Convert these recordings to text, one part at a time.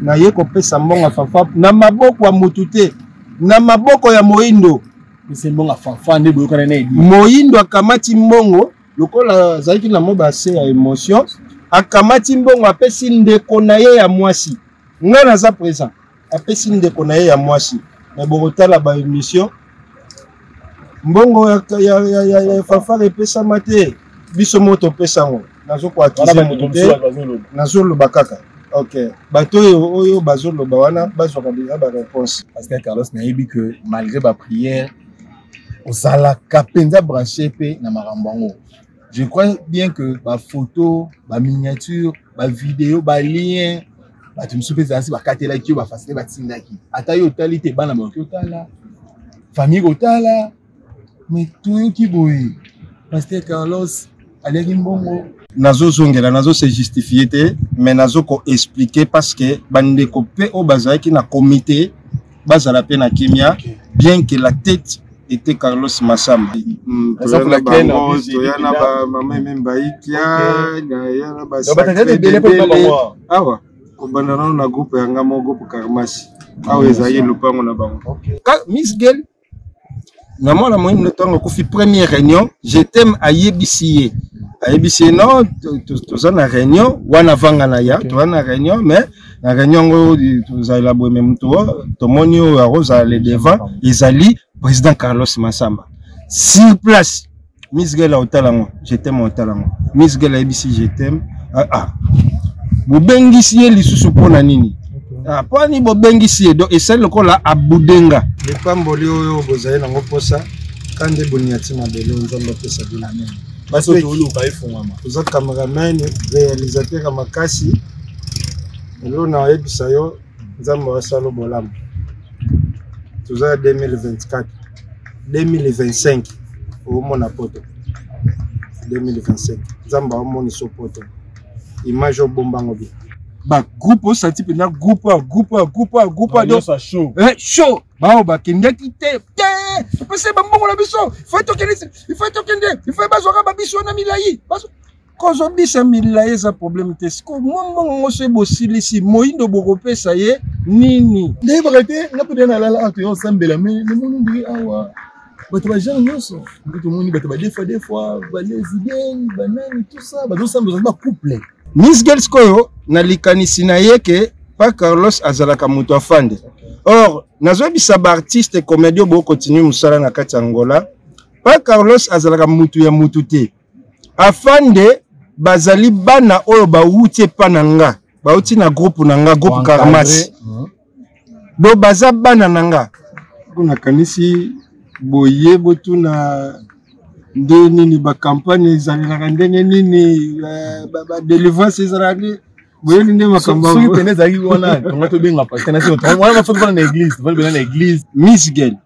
Naye kopesa mbongo ya fanfare na maboko ya mutu te, na maboko ya Moyindo. Pesa mbongo ya fanfare nde boyokana na Edi. Moyindo akamati mbongo lokola azalaki na mwa base ya emotion, akamati mbongo apesi ndeko na ye ya mwasi. Ngai naza présent, apesi ndeko na ye ya mwasi. Mais bokotala ba émission, mbongo ya fanfare epesama te, biso moko topesa yango. Nazo ko accuser moto te, nazoloba kaka. Ok, bato oyo bazoloba wana bazwaka déjà ba réponse. Pasteur Carlos, nayebi que malgré ba prière ozalaka mpenza branché mpe na makambo yango. Je crois bien que ba photo, ba miniature, ba vidéo, ba lien, bato mosusu mpe ezalasi bakatelaki yo, bafasile batindaki, ata yo otali te, bana bakoki otala, famille kotala. Mais toyoki boye Pasteur Carlos aliaki mbongo. Nazozongela, nazo se justifier te, mais nazo ko expliquer parce que bandeko mpe oyo bazalaki na comité bazala mpe na kimia, bien que la tête était Carlos Massamba. Toya na ba mama Aimé Mbaikia, ya na ba sacré Dembele. Awa kobanda nano na groupe ya nga moko, groupe Karmasi. Awa ezalaki lopango na bango. Miss Gel na mwana moyindo ntango akufi, première réunion, je t'aime, ayebisi ye, ayebisi ye non, toza na réunion wana, vanga na ya, toza na réunion, mais na réunion yango tozala boye, mais moto tomoni oyo akozala le devant ezali président Carlos Massamba. Sur place, Miss Gel aotala yango, je t'aime aotala yango, Miss Gel ayebisi je t'aime, ah, bobengisi ye lisusu mpo na nini? Ah, mpo nini bobengisi ye? Donc esali lokola abudenga. Lipamboli oyo bozali nango mposa ka nde boniati mabele, Nzambe apesa bino. Amen. Basi toluka efungwama. Oza cameraman, réalisateur ya makasi. Lelo nayebisa yo, Nzambe asala bolamu. Toza 2024, 2025 omona poto, 2025 Nzambe aomonisa poto, image obombango bien. Ba groupe osati mpenza, groupe a groupe a groupe a groupe a donc chaud, chaud, bao bakendaki te te, topesa bambongo na biso, ifai tokende, ifai tokende, ifai bazwaka babiso wana milai. Kozwa bisa milai eza problème te. Siko mwa mbongo ngo so bosilisi, Moyindo bokopesa ye nini? Nayebaka te, nga mpe nalala awa, toya osambela, me namoni ndenge awa bato ba genre nyonso nde tomoni, bato ba deux fois deux fois, ba lesbienne, banani, tout ça, bazosambela ba couple. Miss Girl sikoyo na likanisi na ye ke pa Carlos azalaka moto afande. Or nazoyebisa ba artiste comédien bokontinue mosala na kati ya Angola, pa Carlos azalaka motu ya motu te. Afande bazali bana oyo bawuti epa na nga, bawuti na groupe na nga, groupe Karmas. Do baza bana na nga. Nakanisi boye botuna nde nini ba campagne ezalelaka ndenge nini, ba délivrance ezalaka nde boyebi nde makambo. Soki pene ezalaki wana, tonga tobenga pasteur na wana, bafoti wana na église, tovandi na église. Miss Gel,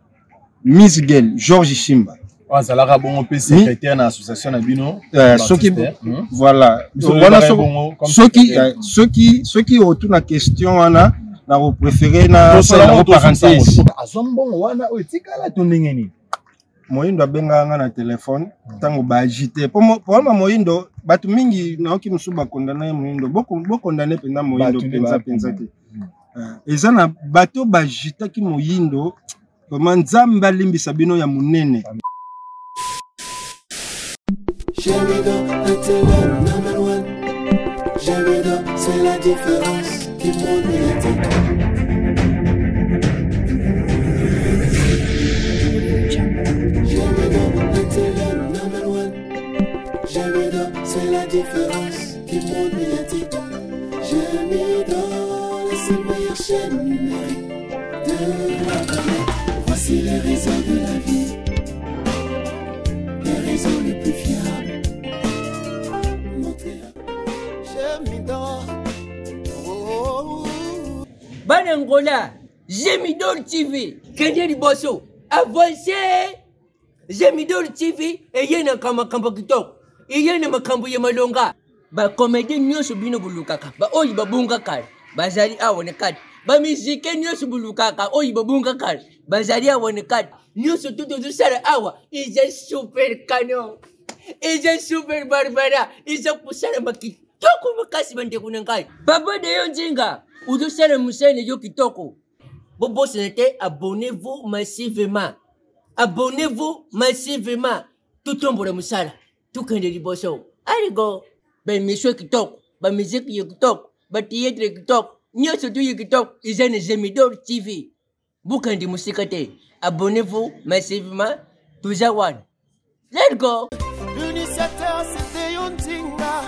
Miss Gel Georges Shimba azalaka bongo mpe secrétaire na association na bino. Soki voilà wana, soki soki soki otuna question wana, na kopréféré na salango parenthèse. Azwa mbongo wana oyo etikala to ndenge nini? Moyindo abengaka nga na telefone ntango baagite mpona Moyindo. Bato mingi nayoki mosusu bakondana ye Moyindo, bokondane mpenza Moyindo mpenza mpenza te. Eza na bato baagitaki Moyindo vraiment, Nzambe alimbisa bino ya monene. C'est la différence du monde médiatique. C'est la différence du monde médiatique. J'aime dans la seule meilleure chaîne numérique de la planète. Voici les réseaux de la vie, les réseaux les plus fiables. Bana Angola, Gemidol TV, kende liboso, avance. Gemidol TV eye na makambo kitoko, eye na makambo ya malonga. Bakomedie nyonso bino bolukaka, baoyo babunga kala bazali awa na kati. Bamizike nyonso bolukaka, oyo babunga kala bazali awa na kati. Nyonso tu tozosala awa eza super canon, eza super barbara, eza kosalama kitoko makasi. Bandeko na ngai, papa Deyo Nzinga. Ozosala mosala na yo kitoko. Bobosana te, abonnez-vous massivement. Abonnez-vous massivement. Totombola mosala, tokende liboso. Allez go. Ba émission kitoko, ba musique ya kitoko, ba théâtre ya kitoko, nyonso tu ya kitoko eza na Gemidor TV. Bokende mosika te. Abonnez-vous massivement. Toza wana. Let's go. L'initiateur c'était yo Nzinga.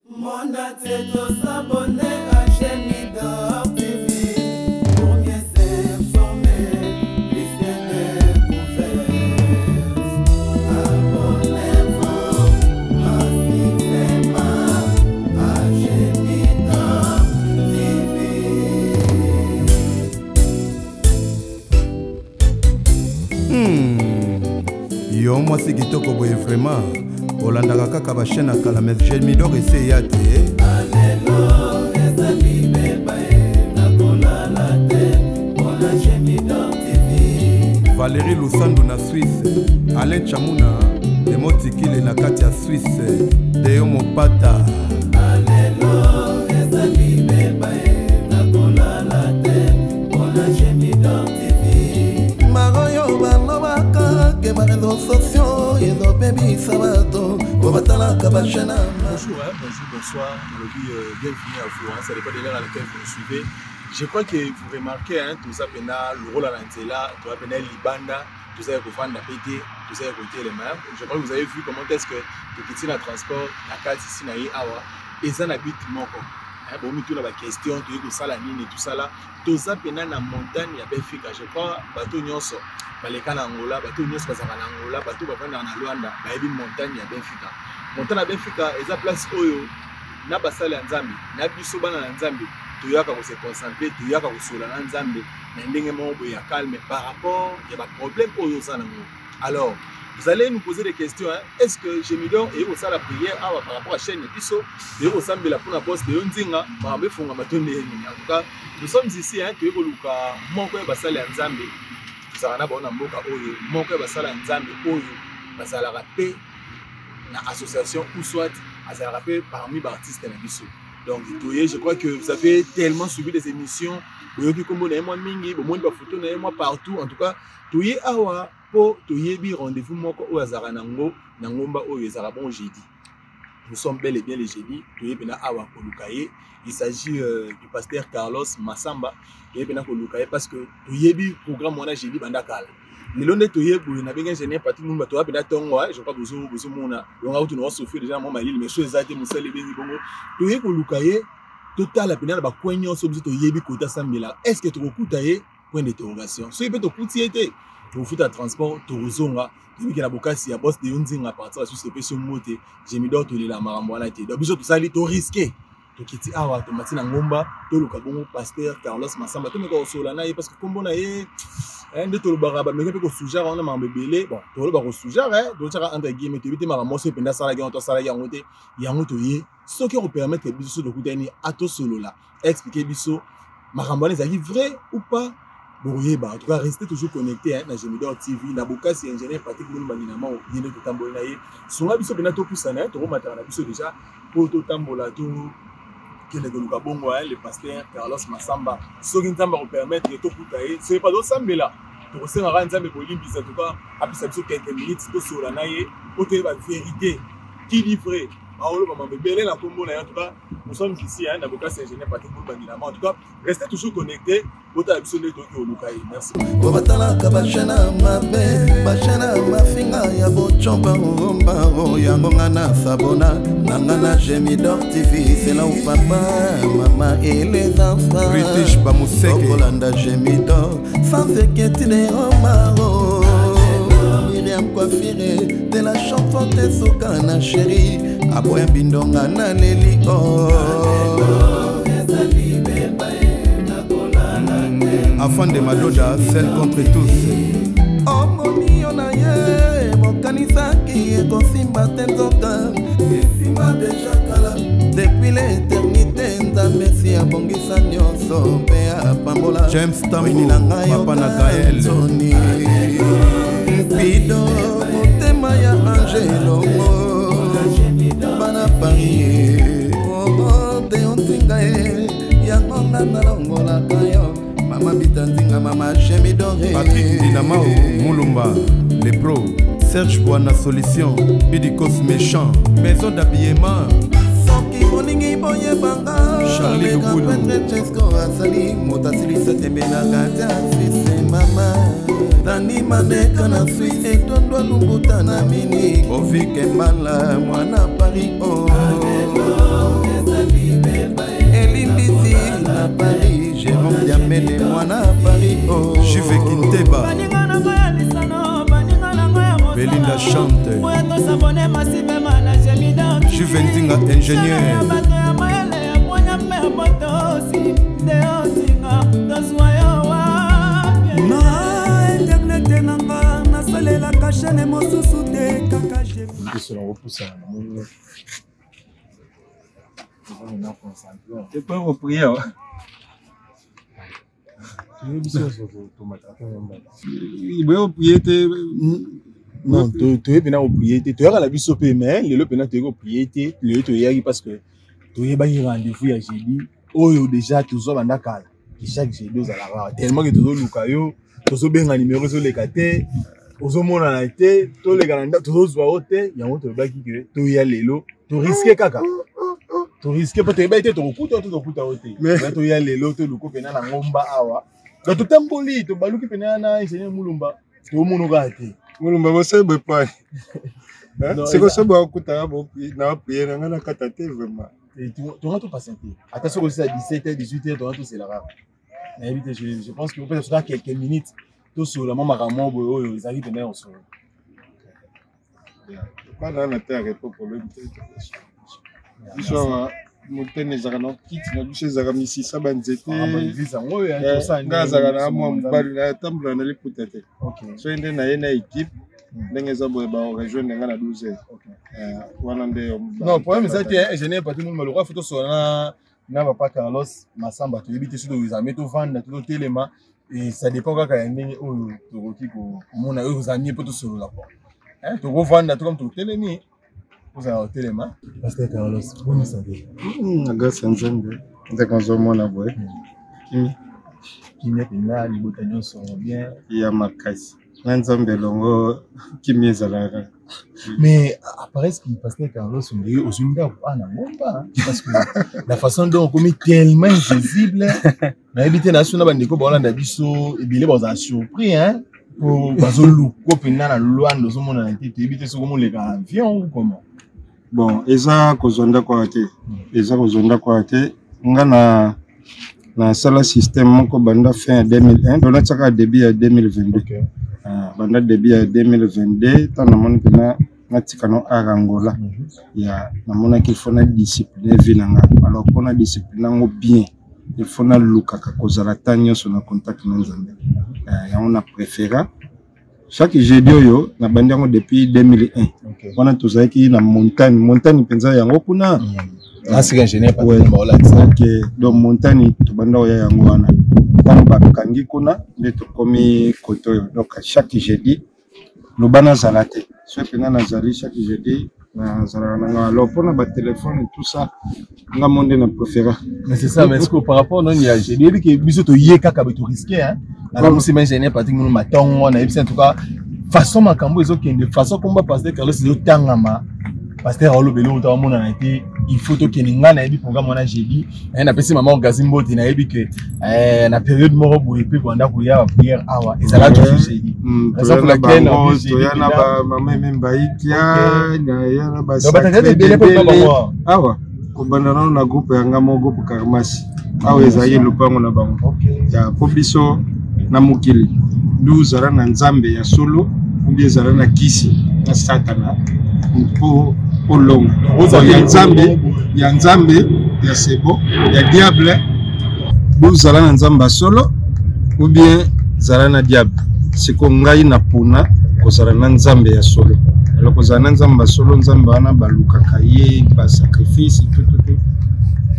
Monde entier s'abonner à Gemidor TV pour mieux s'informer, plus de découvertes. Abonnez-vous massivement à Gemidor TV. Yo mwasi kitoko boye vraiment olandaka kaka ba chaîne ya kala mais Gemidor ese eya te. Alelo ezali beba e nakolala te mpona Gemidor TV. Valérie Lusandu na Suisse, Alain Chamuna Demotikile na kati ya Suisse, Deo Mopata. Alelo ezali beba e nakolala te mpona Gemidor TV. Maroyo balobaka ke ba réseaux sociaux ezobebisa bato po batalaka ba chaîne. Bonjour, hein, bonjour, bonsoir. Nalobi, bienvenue à vous. Hein, ça dépend de l'heure à laquelle vous nous suivez. Je crois que vous remarquez, hein, toza pena le rôle à l'anzela, toza pena libanda, toza kovanda pete, toza kotelema. Je crois que vous avez vu comment est-ce que tokiti na transport na kati ici na ye awa eza na but moko. Hein, bon, mituna ba question, toyei kosala nini, tout ça là. Toza pena na montagne ya Benfica. Je crois bato nyonso baleka na Angola, bato nyonso bazalaka na Angola, bato bavandaka na Luanda, bayebi montagne ya Benfica. Montagne ya Benfica eza place oyo na basali ya Nzambe, na biso bana na Nzambe, toyaka kose concentrer, toyaka kosola na Nzambe na ndenge moko boye ya calme par rapport ya ba problème oyo oza nango. Alors, vous allez nous poser des questions, hein? Est-ce que Gemidor est au la prière awa par rapport à chaîne biso, et au sambela pour la poste de Nzinga, par exemple, fonga bato ndenge nini? En tout cas, nous sommes ici, hein, toyei koluka moko ya basali ya Nzambe. Tozalaka na bango na mboka oyo, moko ya basali ya Nzambe oyo bazalaka pe na association ou soit azalaka pe parmi ba artistes na biso. Donc, toye, je crois que vous avez tellement suivi des émissions, boyoki kombo na ye mwa mingi, bomoni ba photo na ye mwa partout. En tout cas, toye awa po toyebi rendez-vous moko oyo azalaka nango na ngomba oyo ezalaka bon jeudi. Nous sommes bel et bien le jeudi, toye pena awa koluka ye. Il s'agit du pasteur Carlos Massamba. Toye pena koluka ye parce que toyebi programme wana jeudi banda kala. Lelo nde toye boye na bengi ingénieur Patrick Mumba, toya pena tongo, hein, je crois bozo mona. Donc, auto no souffrir déjà mwa malili, mais so eza te mosala ebengi bongo. Toye koluka ye, totala pena na ba coin nyonso biso toyebi kota sambela. Est-ce que tokokuta ye? Point d'interrogation. Soki pe tokuti ye te, tokofuta transport, tokozonga. Toyebi na bokasi ya boss de yo Nzinga partir ya Suisse epesi yo mbote. Gemidor tolela makambo wana te. Donc biso tosali to risquer. Tokiti awa, tomati na ngomba, toluka bongo pasteur Carlos Massamba. Tomeka kosola na ye parce que kombo na ye, hein, nde tolobaka bameki mpe kosujare wana makambo ebele. Bon, toloba kosujare, hein, totiaka entre guillemets, toyebi te makambo nyonso mpenza asalaki yango, to asalaki yango te. Yango toye, soki okopermettre biso so tokutani, atosolola, expliquer biso makambo wana ezalaki vrai ou pas. Bokoyeba. En tout cas, restez toujours connecté, hein, na Gemidor TV, na bokasi ingénieur Patrick Lumba Nginama, ye nde totamboli na ye. Sunga biso mpena topusana, hein, tokomataka na biso déjà po totambola, tokende koluka bongo, hein, le pasteur Carlos Massamba. Soki Nzambe akopermettre tokuta ye, soki pa tosambela, tokosengaka Nzambe kolimbisa, en tout cas, apesa biso quelques minutes tosola na ye po toyeba vérité. Qui dit vrai? Baoloba mambo ebele na kombo na ye. En tout cas, nous sommes ici, hein, na bokasi ingénieur Patrick Lumba Nginama. En tout cas, restez toujours connectés. Botala biso nde toki koluka ye. Merci. Po batalaka ba chaîne ya mabe, ba chaîne ya mafinga ya bochompa ombaro. Yango nga na sabona nanga na Gemidor TV. C'est là où papa, maman et les enfants British Bamuseke. okolanda Gemidor sans inquiétude omaro. Miriam Coiffure de la chanson te suka na chéri aboya bindonga na leli oh. Afin de Madoda, celle contre tous. Omoni yo na ye, bokanisaki ekosimba te, nzoka esimba deja kala. Depuis l'éternité, Nzambe esi abongisa nyonso mpe apambola. James Tambo, Oyini na ngai papa na yoka Gaël. nsoni. Mpido motema ya Angelongo bana Paris, oh, oh, te ontinga ye yango. Nga nalongolaka yo mama Bita Nzinga, mama Chemidore. Patrick Dinamao Mulumba, les pros. Serge Bwana Solution, Bidikos Méchant, Maison d'habillement. Soki bolingi boyebanga, Charlie Lubulu. Chesco azali moto asilisa tembe na kati ya Suisse. Mama Dani Maneka na Suisse, etondwa lumbuta na mini Bovike Mbala mwana Paris o elimbisi na Paris, Jérôme Diamene mwana Paris o Juve Kinteba, Baninga na ngai ya lisano, baninga na ngai ya mosala. Belinda Chante. Boya tosabone masivema na Gemidor TV. Juve Nzinga, ingénieur. Chaîne ya bato ya mayele, ya bwanya mpe ya botosi. Nde otinga tozwa yo wapi? Na internet na nga nasalelaka chaîne mosusu te, kaka Biso na kopusana, namoni oza na concentré. Epe koprier awa. Toyebi biso nyonso tomataka ntango mbala. Boye koprier te? Non, toyebi mpena koprier te, toyaka na biso mpe, mais lelo mpena toyei koprier te. Lelo toyaki parce que toyebaki rendez-vous ya jeudi oyo déjà tozwa banda kala, ke chaque jeudi ozalaka awa. Tellement ke tozoluka yo, tozobenga numéro ezoleka te, ozomonana te, toleka na ndako tozozwa yo te. Yango tolobaki ke toya lelo, torisquer kaka, torisquer mpo toyebaki te tokokuta yo to tokuta yo te. Mais toya lelo, toluka mpena na ngomba awa. Donc totamboli, tobaluki mpena na ingénieur Mulumba, tomona kaka te. Mulumba, bosali boye pai. Non, Siko so bakutaka na baprière na ngai nakata te vraiment. Tonga topatienter ata soki osisa 17 h 18 h, tonga tosela kaka. Nayebi te, je pense que opesa soka quelques minutes, tosolola mwa makambo moko boye oyo ezalaki mpenza ya kosolola. Kwana na te ya repo, problème te. Biso awa motene ezalaka na kiti na biso, ezalaka misisa banzete. Makambo ya église yango oyo, tosala Nga azalaka na mwa mobali, natambola na liputa te. Soki nde naye na équipe, ndenge eza boye, barejoindre nga na 12 heures. Wana nde. Non, problème eza te, ingénieur Patrick Mulumba. Lokwa fo tosolola na papa Carlos Masamba. Toyebi te soki tozala tovanda to totelema, et ça dépend kaka ya ndenge oyo tokoki komona oyo ozala mie mpo tosolola quoi. Tokovanda to comme totelemi, ozala kotelema. Pasteur Carlos, boni santé? Na grâce ya Nzambe, ndenge ozomona boye, kimi. Kimia mpenza, libota nyonso bien? Ya makasi, na Nzambe elongo, kimi ezalaka. Mais apparaît que pasteur Carlos, on dirait ozwi ndako awa na ngomba, parce que la façon dont okomi tellement invisible, nayebi te. Na so na bandeko baolanda biso ebele bazala surpris, hein, po bazoluka mpenza na Lwanda, ozomonana te. Toyebi te soki omoleka avion ou comment. Bon, eza kozwa ndako awa te, eza kozwa ndako awa te. Nga na nasala système moko banda fin ya 2001, donc natiaka début ya 2022. Ah, banda début ya 2022, ntango namoni mpena natika no art Angola ya, namonaki il faut na discipline vie na nga. Alors mpona discipline yango bien, il faut nalukaka kozala ta nyonso na contact na Nzambe. Yango na préféra chaque jeudi oyo nabandi yango depuis 2001. Wana tozalaki na montagne, montagne mpenza yango kuna. Nasika ingénieur Ouais. Patrick baolakisa. Ok, donc montagne tobanda koya yango wana. Ntango bakangi kuna nde tokomi kote oyo. Donc chaque jeudi, loba nazala te, soki mpenza nazali chaque jeudi, nazalaka na nga. Alors mpona batelefone, tout ça, nga mo nde na préféra. Mais c'est ça, mais est-ce que par rapport noni ya jeudi, oyebi ke biso toye kaka be torisquer, hein, nalamusi ma ingénieur Patrick Mono matongo, nayebisi en tout cas façon makambo ezokende, façon komba pasteur Carlos ezotangama, pasteur aolobela oyo taomonana te, il faut tokende. Ngai nayebi programme wana jeudi. Napesi mama Orgazi mbote. Nayebi ke na période moko boye mpe banda koya baprière awa ezala toujours jeudi. Raison pour laquelle en plus, jeudi, Toya na bamama Eme Mbaikia, naya na Donc, batata ebele mpo bango. Awa kobanda nano na groupe ya nga mo, groupe Karmasi, awa ezalaki lopango na bango. Ya mpo biso na mokili du ozala na Nzambe ya solo obi ezala na kisi na Satana mpo olonga. Ya Nzambe, ya Nzambe ya sebo, ya diable. Bozala na Nzambe ya solo ou bien zala na diable. Siko ngai napona kozala na Nzambe ya solo. Alors kozala na Nzambe ya solo, Nzambe wana balukaka ye basacrifice, tututu.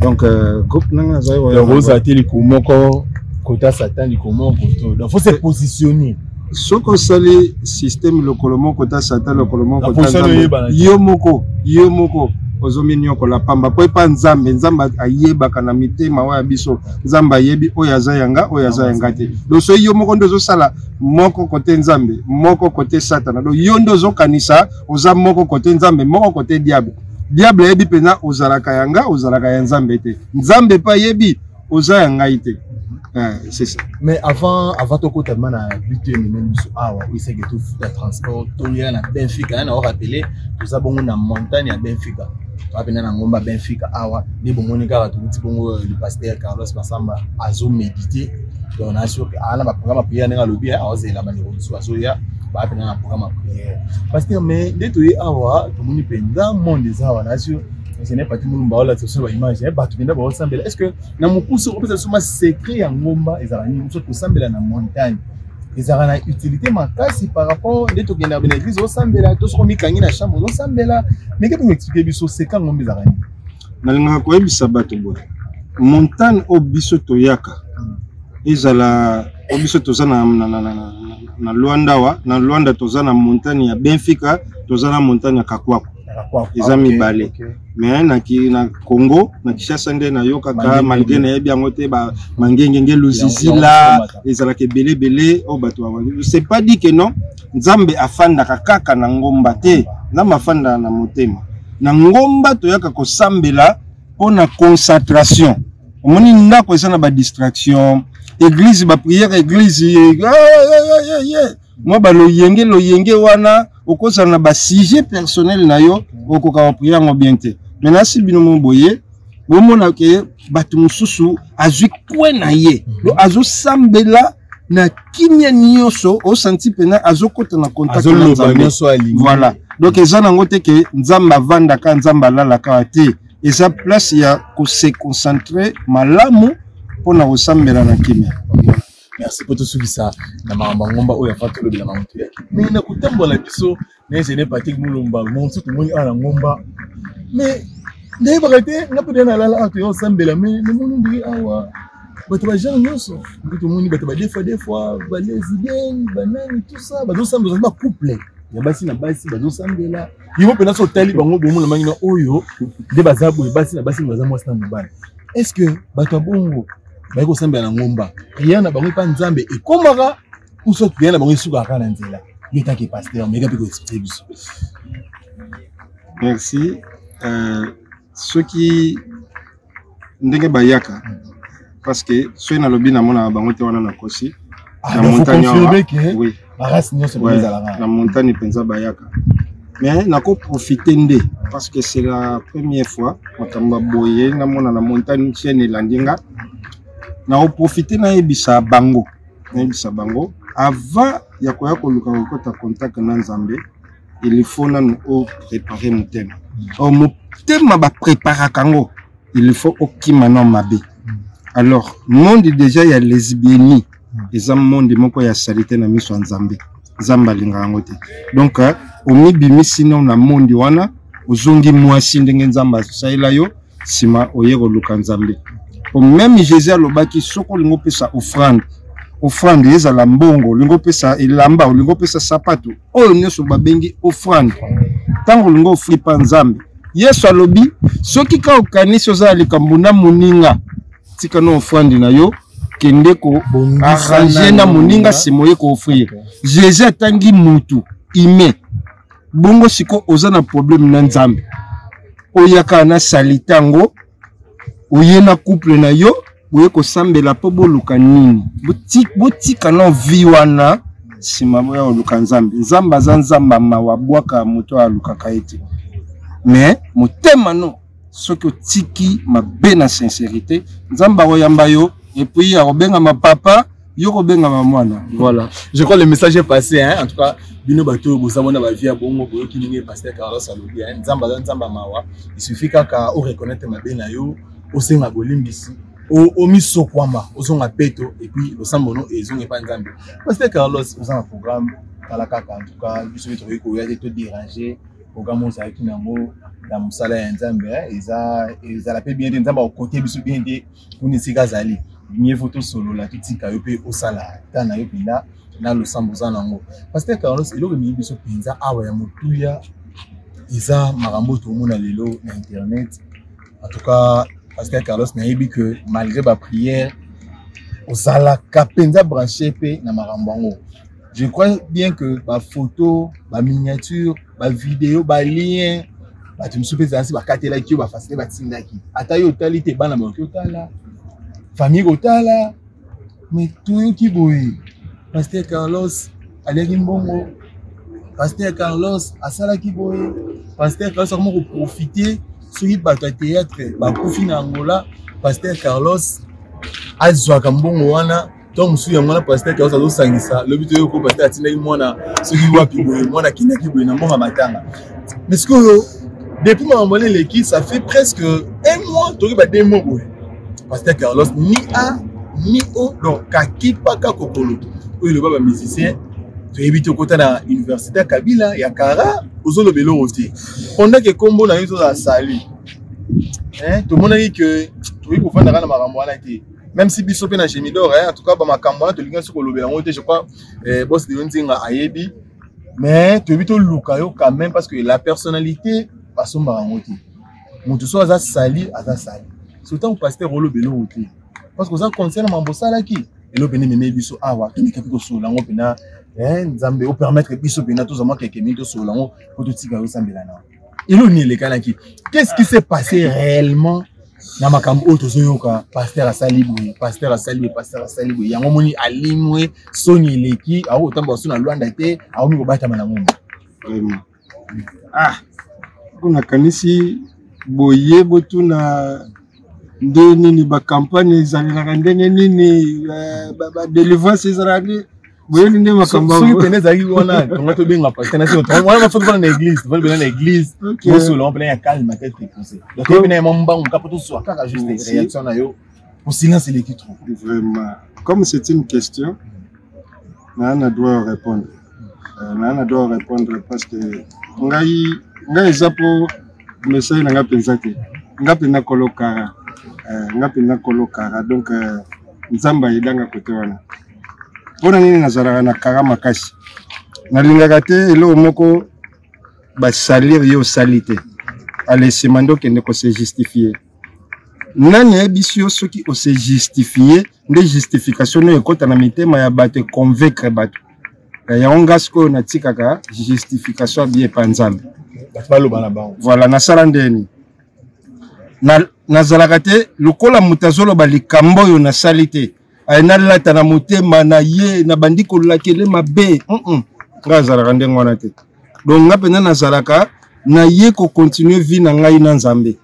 Donc groupe nanga azali. Donc ozala te likolo moko kota Satan, likolo moko koto, donc faut se positionner. Soki osali système lokolo moko ta Satan, lokolo moko Na ta position Nzambe, oyebana te. Yo moko, yo moko. Ozominiokola pamba mpo epa Nzambe. Nzambe ayebaka na mitema oyo ya biso. Nzambe ayebi oyo aza yanga, oyo aza yanga te. Donc soki yo moko nde ozosala moko kote Nzambe, moko kote Satana, donc yo nde ozokanisa oza moko kote Nzambe, moko kote diable. Diable ayebi mpenza ozalaka yanga, ozalaka ya Nzambe te. Nzambe mpe ayebi oza ya ngai te. C'est ça. Mais avant tokota ma na but ememeli biso awa, oyo eseke tofuta transport toya na Benfica, ya na orapele toza bongo na montagne ya Benfica, toza mpenza na ngomba Benfica awa nde bomoni kaka tokuti bongo le pasteur Carlos Masamba azomédite. Donc na sûr aa na baprogramme ya prière ndenge alobi, aozela bandeko mosusu bazoya, baa mpenza na programme ya prière, pasteur. Mais nde toye awa, tomoni mpenza monde eza awa na sûr ingénieur Pati Mulumba aolakisa biso baimage, bato mpenza baosambela. Est ce que na mokuse okopesa biso ma secret ya ngomba ezalaka nini? Biso kosambela na montagne ezalaka na utilité makasi par rapport nde tokendaka na église osambela to soko mikangi na chambre ozosambela. Meke mpe koexplike biso seka ngomba ezalaka nini? Nalingaka koyebisa bato boye: montagne oyo biso toyaka, ezala oyo biso toza na Luanda awa, na Luanda toza na montagne ya Benfica, toza na montagne ya Kakwako, eza mibale. Mais na Congo, na Kinshasa nde nayokaka, malgré nayebi yango te, mangengenge luzizila ezalaka ebele ebele oyo bato. C'est pas dit que non, Nzambe afandaka kaka na ngomba te. Nzambe afandaka na motema. Na ngomba toyaka kosambela mpo na concentration. Omoni, ndako eza na badistraction, église baprière, église mwa baloyenge loyenge wana, okozala na basujet personnel na yo, okoka baprière yango bien te. Mais nasi bino mo boye bomona ke bato mosusu azwi kwe na ye, do azosambela na kimia nyonso, osanti mpena azokota na contact na Nzambe. Voilà, donc eza nango te ke Nzambe avandaka, Nzambe alalaka te. Eza place ya kose concentrer malamu mpona kosambela na kimia. Merci. Mpo tosukisa na makambo ya ngomba oyo, afa tolobela makambo toyaki, mais na kotambola biso na ingénieur Patrick Mulumba mosusu, tomoni awa na ngomba, mais nayebaka te nga mpe nalala awa, toya osambela, mais namoni ndenge awa bato bagenre nyonso nde tomoni, bato badefois defois, balesbienne, banani, tout ça, bazosambela, bacouple ya basi na basi bazosambela. Yo mpenza so otali bango, bomona mangi na oyo nde baza boye, basi na basi, baza mwasi na mobali. Est ce que bato ya bongo baye kosambela na ngomba, prière na bango epa Nzambe ekomaka, ou soit prière na bango esukaka kaka na nzela? Yo etake pasteur, meka mpe koexplike biso. Merci. Soki ndenge bayaka, parce que soki nalobi namonaka bango te, wana nakosi. Na montagne, oui, barace nyonso ezalaka na montagne mpenza bayaka. Mais nakoprofite nde parce que c'est la première fois makambo ya boye namona na montagne, chaîne elandi nga, nakoprofite nayebisa bango avant ya koya koluka kokota contact na Nzambe, il faut nanu oprépare motema. Or motema bapreparaka yango, il faut okima na mabe. Alors monde déjà ya lesbiennie eza monde moko ya salite na miso ya Nzambe. Nzambe alingaka yango te. Donc omibimisi no na monde wana, ozongi mwasi ndenge Nzambe asalela yo, nsima oye koluka Nzambe. Po même Jésus alobaki, soki olingi opesa offrande, offrande ezala mbongo, olingi opesa elamba, olingi opesa sapato, oyo nyonso babengi offrande, ntango olingi ofri pa Nzambe, Yesu alobi, soki ka okanisi oza na likambo na moninga, tika na offrande na yo, kende ko arrange na moninga, nsima oye koofrir. Jésus atangi mutu ime bongo. Siko oza na problème na Nzambe, oyaka na salite yango, oye na couple na yo, boye kosambela mpo boluka nini? Botika na vie wana, nsima boya koluka Nzambe. Nzambe aza Nzambe mawa, abwaka moto alukaka ye te. Mais motema no, soki otiki mabe na sincérité, Nzambe akoyamba yo et puis akobengama papa, yo kobengama mwana. Voilà. Je crois le message est passé, hein. En tout cas, bino bato oyo boza mona bavie ya bongo, boyoki ndenge pasteur Carlos alobi, hein. Nzambe aza Nzambe ya mawa. Il suffit kaka oreconnaître mabe na yo, osenga bolimbisi, omisokwama, ozonga peto, et puis losambo no ezonga epa Nzambe. Pasteur Carlos, oza na programme, tala kaka. En tout cas, biso mpe tokoki koya te todéranger programme ozalaki nango na mosala ya Nzambe. Eza ezala mpe bien te, Nzambe akokote biso bien te kuna esika azali. Mieux vaut tosolola, totika yo mpe osala ta na yo mpenza na losambo oza nango. Pasteur Carlos, eloko ememi biso mpenza awa ya motuya, Eza makambo tomona lelo na internet. En tout cas, Pasteur Carlos nayebi que malgré ba prière ozalaka mpenza branché mpe na makambo yango. Je crois bien que ba photo, ba miniature, ba vidéo, ba lien bato mosusu mpe ezalasi bakatelaki yo bafasile batindaki ata yo otali te, bana bakoki otala, famille kotala. Mais toyoki boye, Pasteur Carlos aliaki mbongo, Pasteur Carlos asalaki boye, Pasteur Carlos akoma koprofite soki bato ya théâtre bakufi na Angola, Pasteur Carlos azwaka mbongo wana. To mosusu yango wana Pasteur Carlos azosangisa. Lobi toyoko pasteur atindaki mwana soki wapi boye, mwana akendaki boye na mbongo ya matanga. Mais sikoyo, depuis makambo wana eleki, ça fait presque un mois, toyoki ba 2 mois boye, Pasteur Carlos ni A ni O, donc kakipaka kokolo oyo eloba bamusicien. Toyebi te, okota na université ya Kabila ya Kara, ozoloba eloko te pendant ke kombo na yo ezozala sali. Tomonaki ke tokoki kovandaka na makambo wana te, même si biso mpe na Gemidor, en tout cas bamakambo wana tolingi soki kolobela yango te. Je crois boss Deo Nzinga ayebi, mais toyebi toluka yo quand même, parce que la personnalité basombaka yango te. Moto so aza sali, aza sali. Surtout pasteur, oloba eloko te parce que oza conseil na mambo osalaki. Eloko pene ememeli biso awa, tomeka mpe kosolola yango mpena. Nzambe opermettre biso mpena tozwa mwa quelques minutes, tosolola yango mpo totika yo osambela na eloko nini elekanaki. Qu'est-ce qui s'est passé réellement na makambo oyo tozoyoka, pasteur asali boye, pasteur asali boye, pasteur asali boye? Yango moni alimwe, soni eleki, akoki kotambola so na Lwanda te, akomi kobatama na ngomba. Vraiment, ah, mpo nakanisi boye botuna nde nini bacampagne ezalelaka ndenge nini, badelivrance ezalaka nde boyebi nde makambo. Soki pene ezalaki wana, tonga tobenga pasteur na wana, bafoto mpona na église, tovandi pena na église, bosolo mpena ya calme, tête reposée. Donc ye pena ya mwa mbangu kaka po tozwa kaka juste réaction na yo, po silence eleki trop. Vraiment, comme c'est une question, naa na droit ya répondre, naa na droit ya répondre, parce que ngai eza po message na ngai mpenza te. Nga mpenza kolo kara, nga mpenza kolo kara. Donc Nzambe ayedanga kote wana. Mpona nini nazalaka na kara makasi? Nalingaka te eloko moko basalir ye, osali te, ale nsima nde okende kose justifier. Nani ayebisi yo soki ose justifier nde justification oyo ekɔta na mitema ya bato, econvaincre bato? Yango nga sikoyo natikaka justification ya bien epa Nzambe. Bato baloba na bango. Voilà, nasala ndeni nazalaka te lokola moto azoloba likambo oyo nasali te, nalata na motema na ye, nabandi kolakele mabe. Nga azalaka ndenge wana te. Donc nga mpenza nazalaka na ye kocontinue vie na ngai na Nzambe.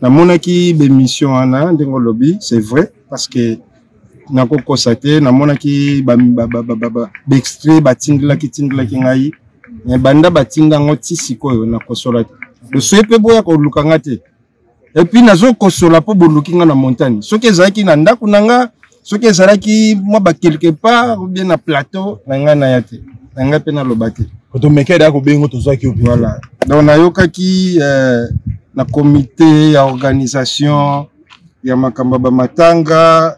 Namonaki bémission wana ndenge olobi, c'est vrai, parce que nakokosa te, namonaki baextrait batindelaki tindelaki ngai. Mais banda batinda yango ti sikoyo, nakosola te. Soki mpe boya koluka nga te, et puis nazokosola mpo boluki nga na montagne. Soki ezalaki na ndako na nga, soki ezalaki mwa ba quelque part ou bien na plateau na ngai, naya te, na ngai mpe naloba te. Tomekede akobengo, tozwaki yo. Voilà, donc nayokaki na comité ya organisation ya makambo ya bamatanga,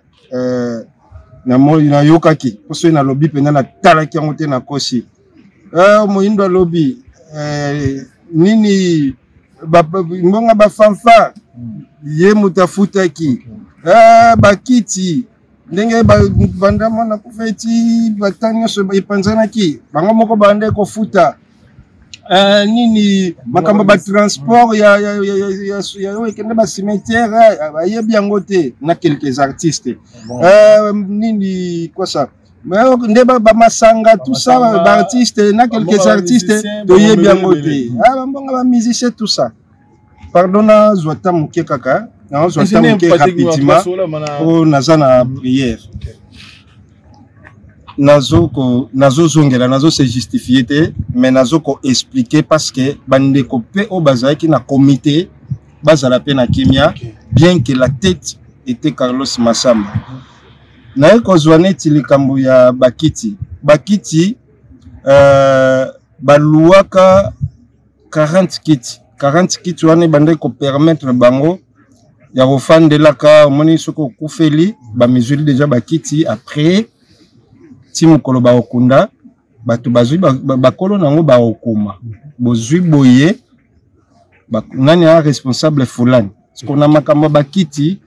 nayokaki mpo soki nalobi mpenza natalaki yango te, nakosi. Moyindo alobi nini, mbongo bafanfare ye moto afutaki, bakiti ndenge banda mwana kufa eti bata nyonso epanzanaki, bango moko banda kofuta, nini, makambo batransport ya oyo ekende bacimetière, bayebi yango te na quelques artistes, nini kosa nde bamasanga, tout ça, baartiste na quelques artistes toyebi yango te, bambongo bamusicien, tout ça. Pardon, nazwa ta moke kaka, nazwa ta moke rapidement po naza na prière. Nazozongela, nazose justifier te, mais nazo koexpliquer parce que bandeko mpe oyo bazalaki na comité bazala mpe na kimia, bien que la tête était Carlos Masamba. Naye kozwa neti likambo ya bakiti. Bakiti, baluwaka 40 kiti. 40 kiti wana ebandaki kopermettre bango ya kofandelaka. Omoni, soki okufeli, bamizwili deja bakiti. Après ti mokolo bakokunda bato, bazwi bakolo nango, bakokoma bozwi boye. Nani a responsable fulani siko na makambo ya bakiti,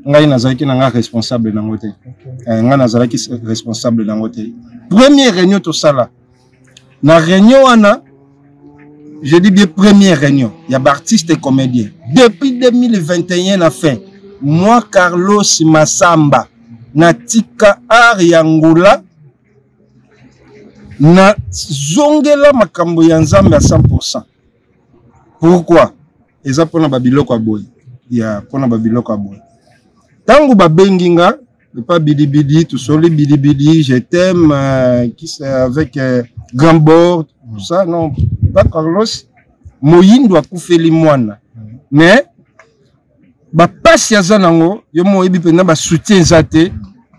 ngai nazalaki na ngai responsable nango te. Ngai nazalaki responsable nango te. Première réunion tosala, na réunion wana, je dis bien première réunion ya baartiste et comédien depuis 2021 na fin, moi Carlos Masamba natika art ya Angola, nazongela makambo ya Nzambe à 100%. Pourquoi? Eza mpona babiloko ya boye, ya mpona babiloko ya boye. Ntango babengi nga epa bidibidi, tosoli bidibidi, je t'aime, qui c'est avec grand bord, tout ça. Non, pas Carlos moyindo akufeli mwana, mais bapasi aza nango, yo mo oyebi mpenza, basoutien eza te.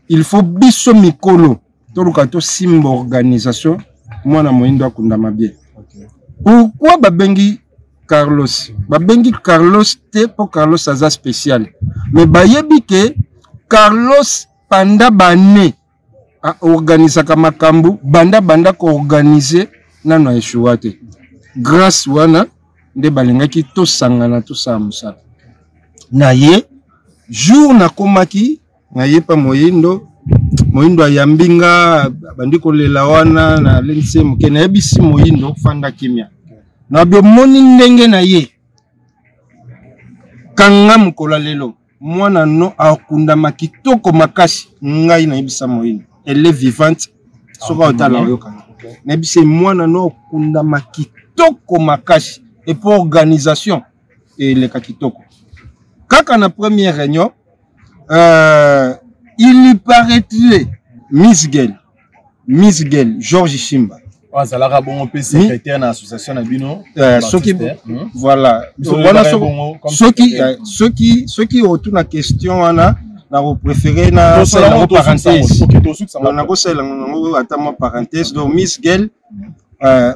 Il faut biso mikolo toluka tosimba organisation, mwana moyindo akundama bien. Pourquoi babengi Carlos? Babengi Carlos te mpo Carlos aza spécial, mais bayebi ke Carlos panda bane aorganisaka makambo, banda banda koorganize nano aeshua te. Grâce wana nde balingaki tosangana, tosala mosala na ye. Jour nakomaki, nayepa moyindo, moyindo ayambi nga, abandi kolela wana. Nalengisi ye moke, nayebisi moyindo: fanda kimia, na bomoni ndenge na ye kanga mokolo ya lelo, mwana no akundama kitoko makasi. Ngai nayebisa moyindo, elle est vivante, soki otala oyokana. Nayebisa ye, mwana no akundama kitoko makasi, epo organisation eleka kitoko. Kaka na première réunion, il y paraîtrait Miss Gel, Miss Gel Georges Shimba. Oyo azalaka bongo mpe secrétaire na association na bino. Soki voilà wana, soki otuna question wana, nakopréféré nasalela yango parenthèse, nakosalela yango ata mwa parenthèse. Donc Miss Gel,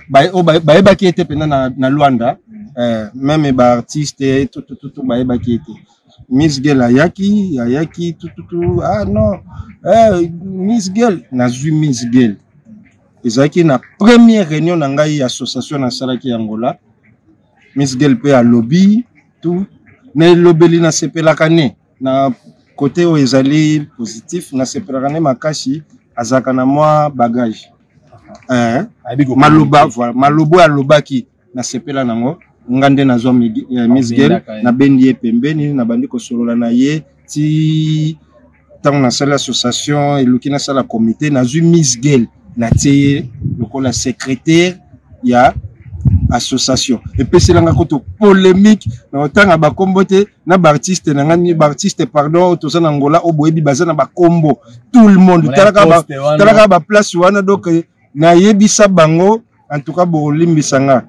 bayebaki ete mpenza na Lwanda, même baartiste tutututu bayebaki ete Miss Gel ayaki tututu. Ah non, Miss Gel, nazwi Miss Gel, ezalaki na première réunion na ngai ya association nasalaki yango la. Miss Gel mpe alobi tout na elobeli, nasepelaka ne na côté oyo ezali positif, nasepelaka ne makasi. Azalaka na mwa bagage, maloba, voilà, maloba oyo alobaki nasepela nango. Nga nde nazwa Miss Gel, nabendi ye pembeni, nabandi kosolola na ye ti ntango nasali association, eluki nasala comité, nazwi Miss Gel, natie ye lokola secrétaire ya association. Epeselanga kutu polémique na otanga bakombo te na baartiste na ngai. Baartiste, pardon, toza na Ngola oyo boyebi, baza na bakombo, tout le monde talaka baplace wana. Donc nayebisa bango, en tout cas bokolimbisa nga,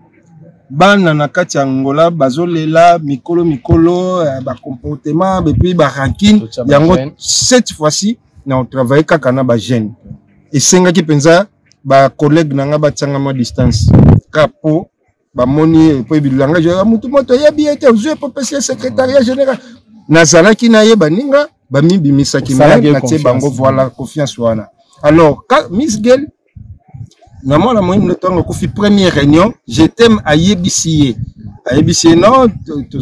bana na kati ya Angola bazolela mikolo mikolo, bacomportement et puis barancune yango. Cette fois-ci na otravaille kaka na bajeune. Esengaki mpenza bacollègue na nga batianga mwa distance ka po bamoni po ebilanga mutu moto oyebi ye te, ozwi epopesi ye secrétariat général. Nazalaki na ye, baninga bamibimisaki, natie bango, voilà, confiance wana. Alors Miss Gel na mwana moyindo, ntango akufi, première réunion, je t'aime ayebisi ye, ayebisi ye: non,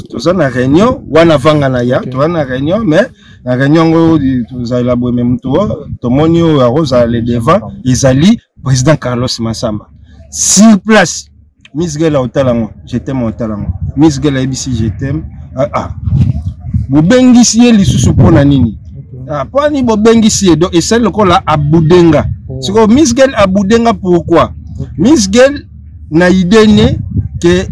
toza na réunion wana, vanga na ya, toza na réunion, mais na réunion yango tozalela boye, mais moto tomoni oyo akozala le devant ezali président Carlos Masamba. Sur place, Miss Gel aotala yango, je t'aime aotala yango, Miss Gel ayebisi je t'aime: ah, ah. Bobengisi ye lisusu mpo na nini? Ah, mpo nini bobengisi ye? Donc esali lokola abudenga. Sikoyo Miss Gel abudenga pourquoi? Miss Gel na idée ne ke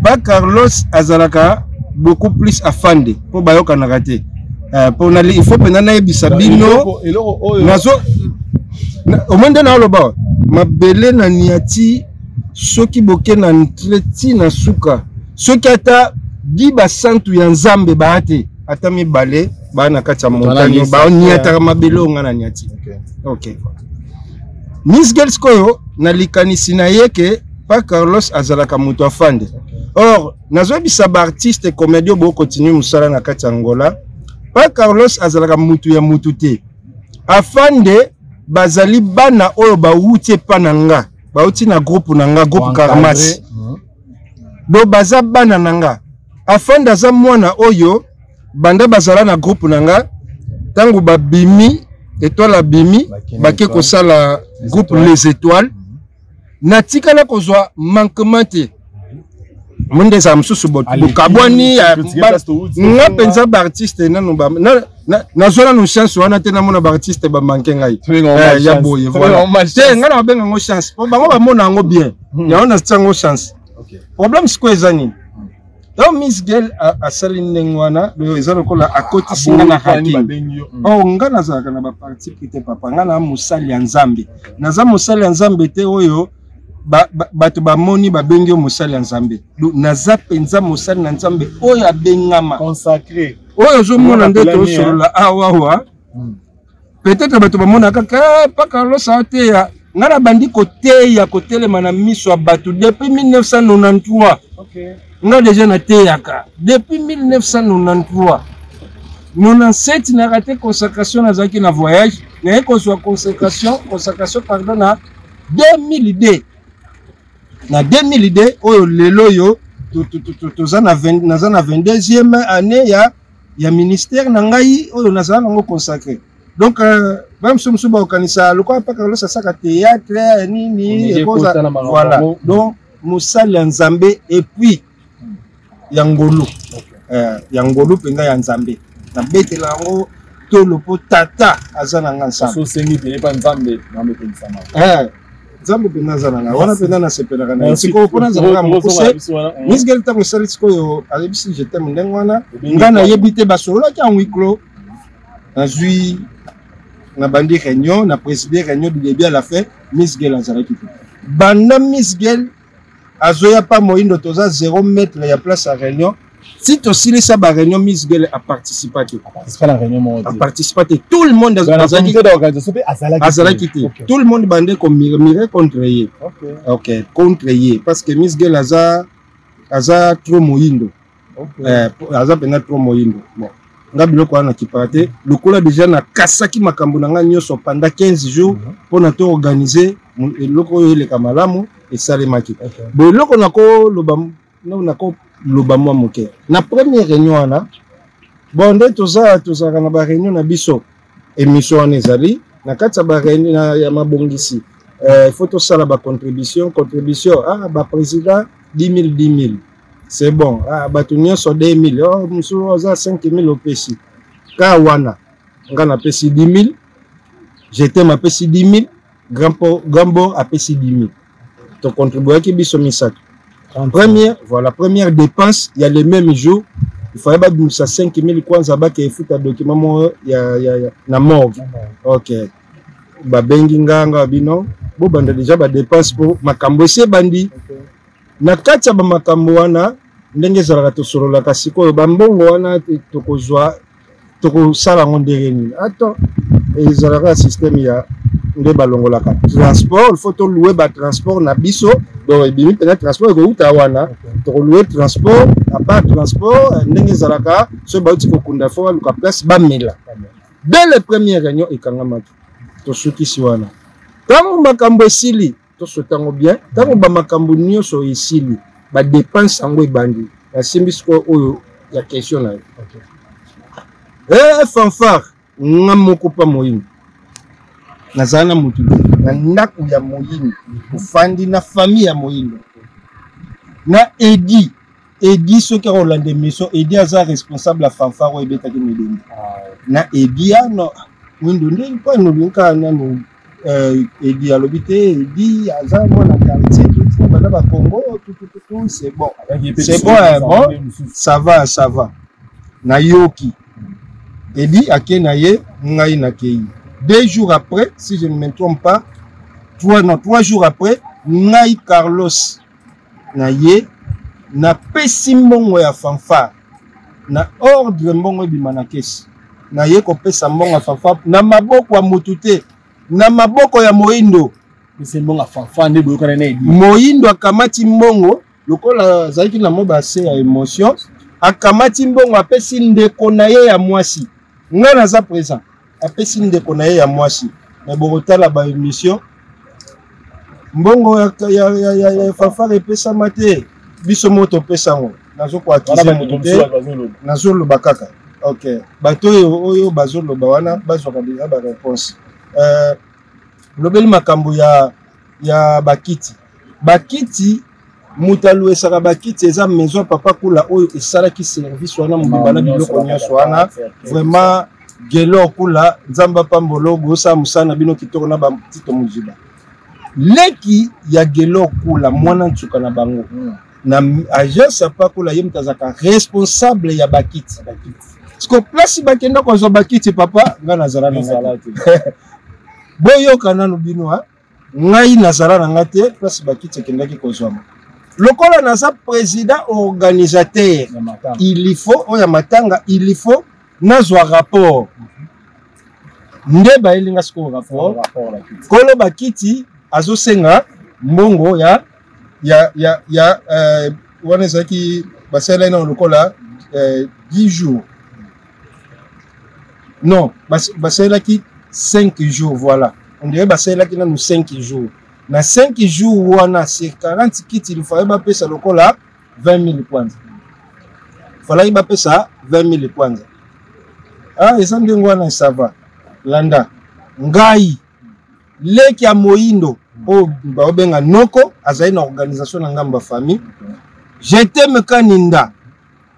ba Carlos azalaka beaucoup plus afande mpo bayokanaka te. Mpo il faut mpenza nayebisa bino, nazo omoi nde naoloba mabele na niati, soki boke na ntre ti na suka, soki ata di basantu ya Nzambe baya te, ata mibale baa na kati ya montagne, baoniataka mabele oyo nga na niati. Ok, Miss Gel sikoyo na likanisi na ye ke pa Carlos azalaka moto afande. Or nazoyebisa baartiste comédie oyo bokontinue mosala na kati ya Angola, pa Carlos azalaka mutu ya mutu te. Afande bazali bana oyo bawuti epa na nga, bauti na groupe na nga, groupe Karmas, do baza bana na nga. Afande aza mwana oyo banda bazala na groupe na nga, ntango babimi Étoile abimi, bake kosala groupe Les Étoiles. Natikala kozwa manquement te. Monde ezala mosusu, bokabwani nga mpenza baartiste nanu nazwa nanu chance wana te, namona baartiste bamanke ngai ya boye. Voilà te, ngai na babenga yango chance po bango bamona yango bien, yango natia yango chance. Problème sikoyo eza nini? Donc Miss Girl asali ndenge wana, eza lokola akotisi nga na raking. Oh, nga nazalaka na baparti pris te, papa. Nga na mosali ya Nzambe, naza mosali ya Nzambe te oyo bato bamoni babengi yo mosali ya Nzambe. Naza mpenza mosali na Nzambe oyo abengama consacré. Oyo ozomona nde tosolola awawa, peut-être bato bamona kaka paka losa ateya. Nga nabandi koteya, kotelema na miso ya bato depuis 1993. Nga deja nateyaka depuis 1993. 97 na raté consacration, nazalaki na voyage, naye kozwa consacration, pardon, na 2002. Na 2002 oyo lelo oyo toza na naza na 22e année ya ministère na ngai oyo nazala nango consacré. Donc bamosusu mosusu bakokanisa lokola mpaka Carlos asaka théâtre nini ekoza. Voilà, donc mosali ya Nzambe et puis ya ngolu, ya ngolu mpenza ya Nzambe, nabetela yango tolo mpo tata aza na nga nsambe. Osengi pene pa Nzambe, Nzambe epelisama. Nzambe mpenza aza na nga wana, mpenza nasepelaka na ye. Sikoyo mpona azalaka mokuse, Miss Girl ntango esali sikoyo ayebisi je t'aime ndenge wana, nga nayebi te basololaki en huis clos. Nazwi, nabandi réunion, na présidé réunion du début à la fin. Miss Girl azalaki te. Banda Miss Girl azoya pa moyindo, toza 0 mètre ya place ya réunion. Si tosilisa ba réunion, Miss Girl aparticipaki aparticipa te. Tout le monde azalaki te, tout le monde bande komurmure contre ye, ok, contre ye, parce que Miss Girl aza trop moyindo, aza mpenza trop moyindo. Bon, nga biloko wana nakipaka te, lokola déjà nakasaki makambo na ngai nyonso pendant 15 jours mpona to organiser eloko oyo eleka malamu. Esalemaki bo eloko nakoloba mwa moke na première réunion wana. Bon, nde toza tozalaka na baréunion na biso, émission wana ezali na kati ya baréunion ya mabongisi. Il faut tosala bacontribution, contribution, ah, baprésident 10 000, 10 000, c'est bon. Ah, bato nyonso 2 000, oh, mosusu oza 5 000 opesi ka wana. Nga napesi 10 000, jetem apesi 10 000, Grand apesi 10 000, tocontribuaki biso misato. Première, voilà, première dépense ya le même jour, il fallait babimisa 5 000 kwanza, bake efuta document moko ya na morgue. Ok, babengi nga, nga bino bobanda déjà badépense mpo makambo esi ebandi. Na kati ya bamakambo wana, ndenge ezalaka, tosololaka sikoyo bambongo wana tokozwa, tokosala yango ndenge nini. Ato ezalaka système ya nde balongolaka transport, il faut tolouer batransport na biso. Donc ebimi mpenza transport ekouta wana, tokolouer transport. À part transport, ndenge ezalaka, soki bauti kokunda, fo baluka place bamela. Dès le première réunion ekangamaki, tosukisi wana. Ntango makambo esili, tosota yango bien. Ntango bamakambo nyonso esili, badepense yango ebandi. Nasimbi sikoyo oyo ya question na yo. Fanfare, nga moko mpa moyindo nazala na motu te na ndako ya moyindo, ofandi na famille ya moyindo na Edi. Edi, soki akolanda émission, Edi aza responsable ya fanfare oyo ebetaki midembe na Edi. Ano moyindo nde mpo anolingi kaka nanu. Edi alobi te, Edi aza mwana quartier, tuti baza bakongo tutututu, c'est bon, c'est bon, bon, ça va, ça va. Nayoki Edi ake na ye, ngai nakei. 2 jours après, si je ne me trompe pas, trois, non, 3 jours après, ngai Carlos na ye napesi mbongo ya fanfare na ordre, mbongo ebima na kesi. Naye kopesa mbongo ya fanfare na maboko ya motu te, na maboko ya moyindo. Moyindo akamati mbongo lokola azalaki na mo base ya émotion, akamati mbongo, apesi ndeko na ye ya mwasi. Ngai naza présent, apesi ndeko na ye ya mwasi. Me bokotala baémission, mbongo ya fanfare epesama te, biso moko topesa yango. Nazokoakize moto te, nazoloba kaka. Ok, bato oyo oyo bazoloba wana bazwaka deja baréponse. Lobeli makambo ya bakiti. Bakiti, moto aluesaka bakiti eza maison Papa Kula oyo esalaki service wana mobimba na biloko nyonso wana. Vraiment, Gelo Kula, Nzambe apambolo, bosala mosala na bino kitoko na batito moziba. Leki ya Gelo Kula, mwana nsuka na bango na agence ya Pakula, ye moto azalaka responsable ya bakiti. Siko place bakenda kozwa bakiti, papa, ngai nazala na ngai te. Boyoka nanu bino, ha? Ngai nazala na ngai te place bakiti ekendaki kozwama. Lokola naza président organisateur, il faut oyo ya matanga, il faut nazwa rapport. Nde bayeli nga sikoyo rapport, kolo bakiti azosenga mbongo ya wana ezalaki basalelaki nano lokola 10 jours, non, basalelaki 5 jours. Voilà, on dirait basalelaki nanu 5 jours. Na 5 jours wana, sur 40 kiti, il fallait bapesa lokola 20 000 kwanza. Falaki bapesa 20 000 kwanza. Ah, eza ndenge wana, ça va. Landa ngai, leki ya moyindo oyo baobenga noko azali na organisation na ngambo ya famille. Je t'aime Kaninda,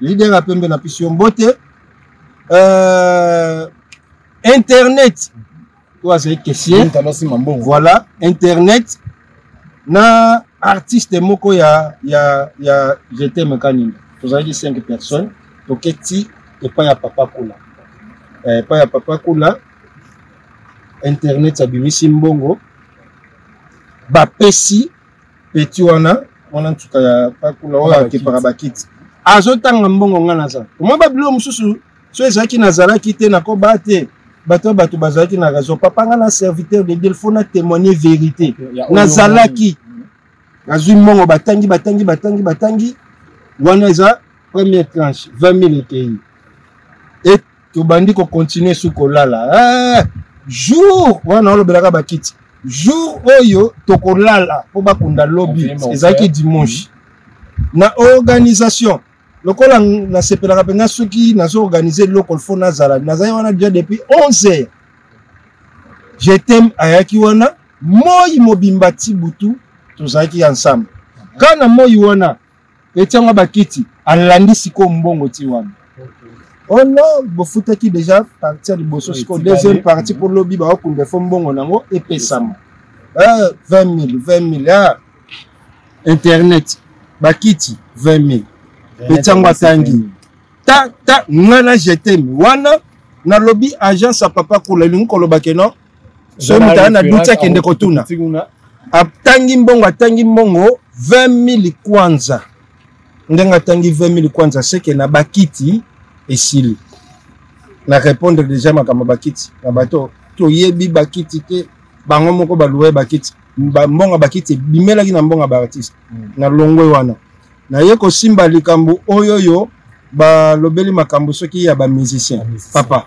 leader ya pembe, na pisi yo mbote. Internet oyo azali caissier, voilà, internet na artiste moko ya Je t'aime Kaninda, tozalaki 5 personnes. Toketi epai ya Papa Kula, epai ya Papa Kula, internet abimisi mbongo, bapesi petit wana, wana ntuka ya Pakula oyo akepaka bakiti, azotanga mbongo. Nga naza omoi babilo mosusu so ezalaki, nazalaki te, nakoba te. Bato bazalaki na raison. Papa, nga na serviteur de Dieu, faut na témoigner vérité. Nazalaki, nazwi mbongo, batangi, batangi, batangi, batangi. Wana eza première tranche, 20 000 ekei. E tobandi kocontinue su kolala. Jour wana olobelaka bakiti, jour oyo tokolala mpo bakunda lobi ezalaki dimanche. Na organisation, lokola nasepelaka mpenza soki nazoorganize eloko, faut nazala. Nazali wana déjà depuis 11 heures. Je t'aime ayaki wana moi mobimba ti butu, tozalaki ensemble. Ka na moi wana etiango bakiti, alandi sikoyo mbongo ti wana. Oh non, bofutaki déjà partie ya liboso, sikoyo deuxième partie mpo lobi baokunda, faut mbongo nango epesama. 20 000, 20 000. Ah, internet, bakiti 20 000, etiango atangi ta ta. Nga na Je t'aime wana nalobi agence ya Papa Kula elingi koloba ke non, soki moto aya na duti, akende kotuna. Atangi mbongo, atangi mbongo 20 000 kwanza. Ndenge atangi 20 000 kwanza, seke na bakiti esili. Na répondre déjà makambo bakiti na bato, toyebi bakiti te, bango moko baluwe bakiti. Mbongo bakiti ebimelaki na mbongo ya baartiste. Na longwe wana, naye kosimba likambo oyo oyo balobeli, makambo soki ya bamusicien. Papa,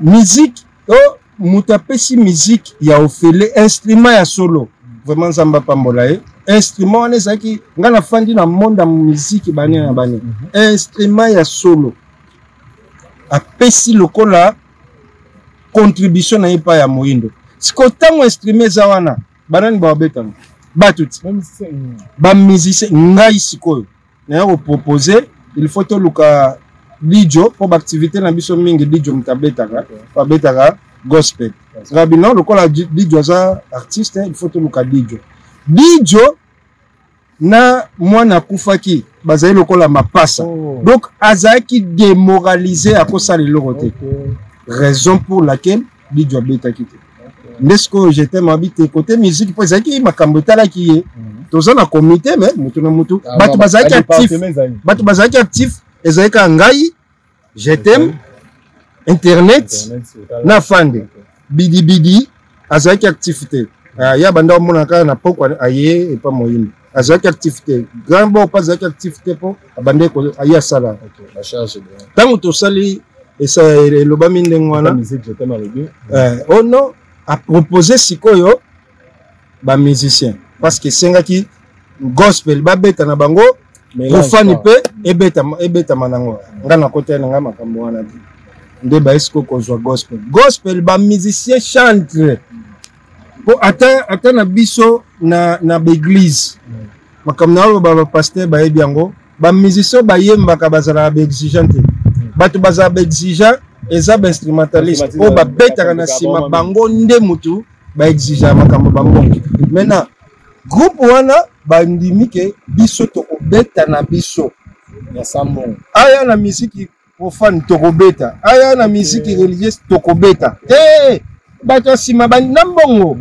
musique o moto apesi musique ya ofele, instrument ya solo, vraiment Nzambe apambola ye. Instrument wana ezalaki, ngai nafandi na monde ya musique bane na bane, instrument ya solo apesi lokola contribution na ye epai ya moyindo. Siko ntango instrument eza wana, banani babetanga? Bato ti bamusicien. Ngai sikoyo naya kopropose, il faut toluka dijo mpo baactivité na biso mingi, dijo moto abetaka, abetaka gospel. Ngabi non, lokola dijo aza artiste, il faut toluka dijo. Dijo na mwana akufaki, bazali lokola mapasa. Donc azalaki démoralisé, akosala eloko te. Raison pour laquelle dijo abetaki te. Nde sikoyo Je t'aime abi te côté musique, mpo ezalaki makambo etalaki ye. Toza na comité, mais mutu na mutu, bato bazalaki actif, bato bazalaki actif ezalaki kaka ngai, Je t'aime, internet na fande. Bidibidi azalaki actif te. Ya banda omona kaka na poko aye epa moyimbi, azalaki actif te. Grand bord mpo azalaki actif te, mpo abande aye asala. Ntango tosali, elobami ndenge wana. Oh non, apropose sikoyo bamusicien, parce que esengaki gospel babeta na bango. Profane mpe ebetama, ebetama nango. Nga nakotela na nga makambo wana te. Nde baye sikoyo kozwa gospel. Gospel, bamusicien chantre. Po ata, ata na biso na, na baeglise, makambo na oloba, bapaster bayebi yango, bamusicien bayembaka bazalaka baexigent te. Bato bazala baexigent eza bainstrumentaliste oyo babetaka na nsima, bango nde mutu baexigea makambo bambongo. Maintenant groupe wana bandimi ke biso tokobeta na biso ya sambongo, aya na misiki profane tokobeta, aya na misiki religieuse tokobeta te. Bato ya nsima na mbongo,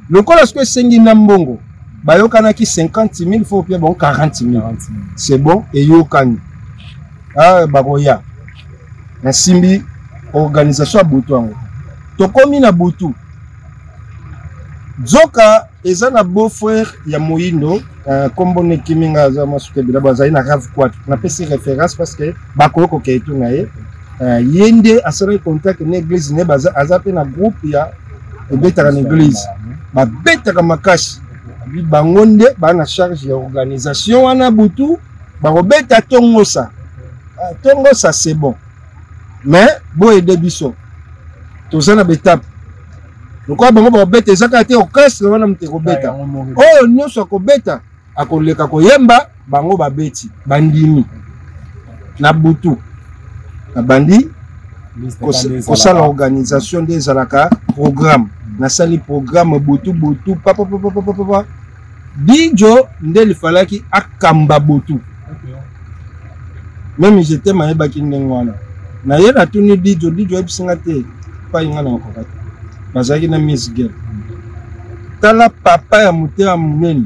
lokola soki esengi na mbongo, bayokanaki 50 000, faut pia bango 40 000, c'est bon, eyokani. Ah, bakoya. Nasimbi organisation ya butu yango, tokomi na butu. Nzoka eza na beau frère ya moyindo, nkombo uh, nekimi nga, aza masuka ebele, bazali na Rav 4. Napesi référence parce que bakoki kokei tu na ye. Ye nde asalaki contact na église ne, aza mpe na groupe ya ebetaka na église, babetaka makasi. Bango nde baa na charge ya organisation wana, butu bakobeta tongosa tongosa, c'est bon. Mais boyede biso toza na betape lokola bango bakobeta, eza kaka te orchestre wana moto ekobeta, oyo nyonso akobeta akoleka koyemba. Bango babeti, bandimi. Na butu nabandi kosala organisation nde ezalaka programme. Nasali programme butu butu papapapapapa. Dijo nde lifalaki akamba butu. Meme jete mayebaki ndenge wana na ye. Natuni Dijo, Dijo ayebisinga te pai nga na okoka te, bazalaki na Miss Girl. Tala papa ya motema monene,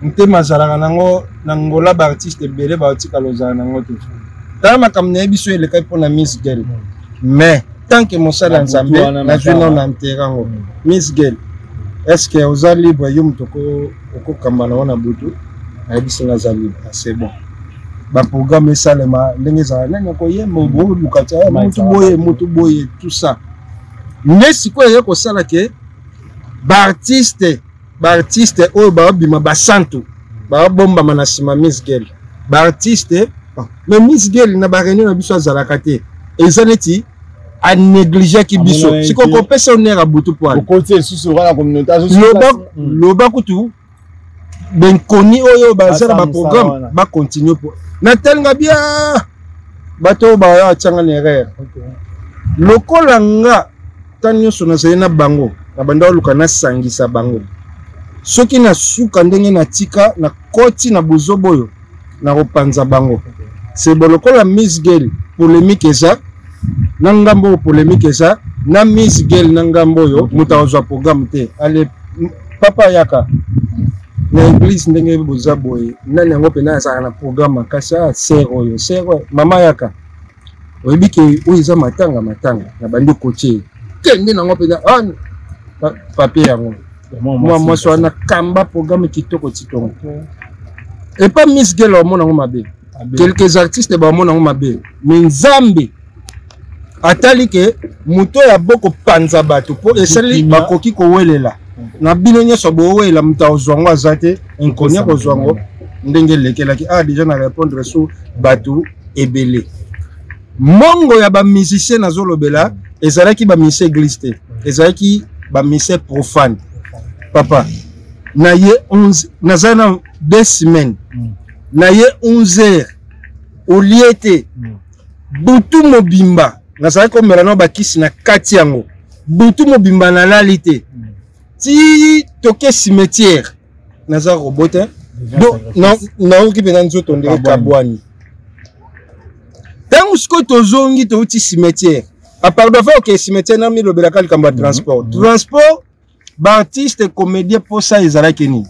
motema azalaka nango na Ngola, baartiste ebele baotikala ozala nango te. Tala makambo nayebi so elekaki mpo na Miss Girl, mais tant que mosala ya Nzambe nazwi nao na ntere yango. Miss Girl, est ce que oza libre, yo moto okokamba nango na butu? Ayebisi nga aza libre, c'est bon. Baprogramme esalema ndenge ezala, nani akoyemba, boluka tia mutu boye, mutu boye, tout ça. Nde sikoyo eye kosala ke baartiste, baartiste oyo baobima basantu, baobombama na nsima Miss Girl. Baartiste, mais Miss Girl na bareunion na biso azalaka te, eza neti anégligeaki biso. Sikoyo kopesa honneur ya butu po loba kutu benkoni oyo baza na baprogramme bacontinue po natalinga bia bato oyo baya atianga na erreur. Lokola nga ntango nyonso nazali na bango, na banda oluka nasangisa bango, soki nasuka ndenge natika nakoti na bozobo oyo nakopanza bango. C'est bon. Lokola Miss Girl, polémique eza na ngambo oyo, polémique eza na Miss Girl na ngambo oyo, moto akozwa programme te. Ale papa yaka na église ndenge boza boye, nani yango mpena azalaka na programme makasi? Ah, ser oyo, ser oyo, mama yaka, oyebi ke oyo eza matanga, matanga na bandi kotie kende nango mpenza. Ah, papier yango, mwa mwasi wana kamba programme kitoko titongo. Epa Miss Gel omona yango mabe, quelques artistes bamona yango mabe, mais Nzambe atali ke moto oyo abokopanza bato mpo esali bakoki kowelela na bino nyonso bowelela, moto akozwa yango aza te, inkoni akozwa yango ndenge elekelaki. Ah, déjà na répondre su bato ebele. Mbongo ya bamusicien nazolobela ezalaki bamusicien église te, ezalaki bamusicien profane. Papa na ye 11, naza na 2 semaines na ye, 11 heures olie te. Butu mobimba nazalaki komela nao bakisi na kati yango, butu mobimba nalali te ti toke cimetière. Naza robot te, donc naoki mpenza nzoto ndenge kabwani. Ntango sikoyo tozongi, touti cimetière, apart dafa oke cimetière, namilobelaka likambo ya transport. Transport baartiste comédien mposa ezalaki nini?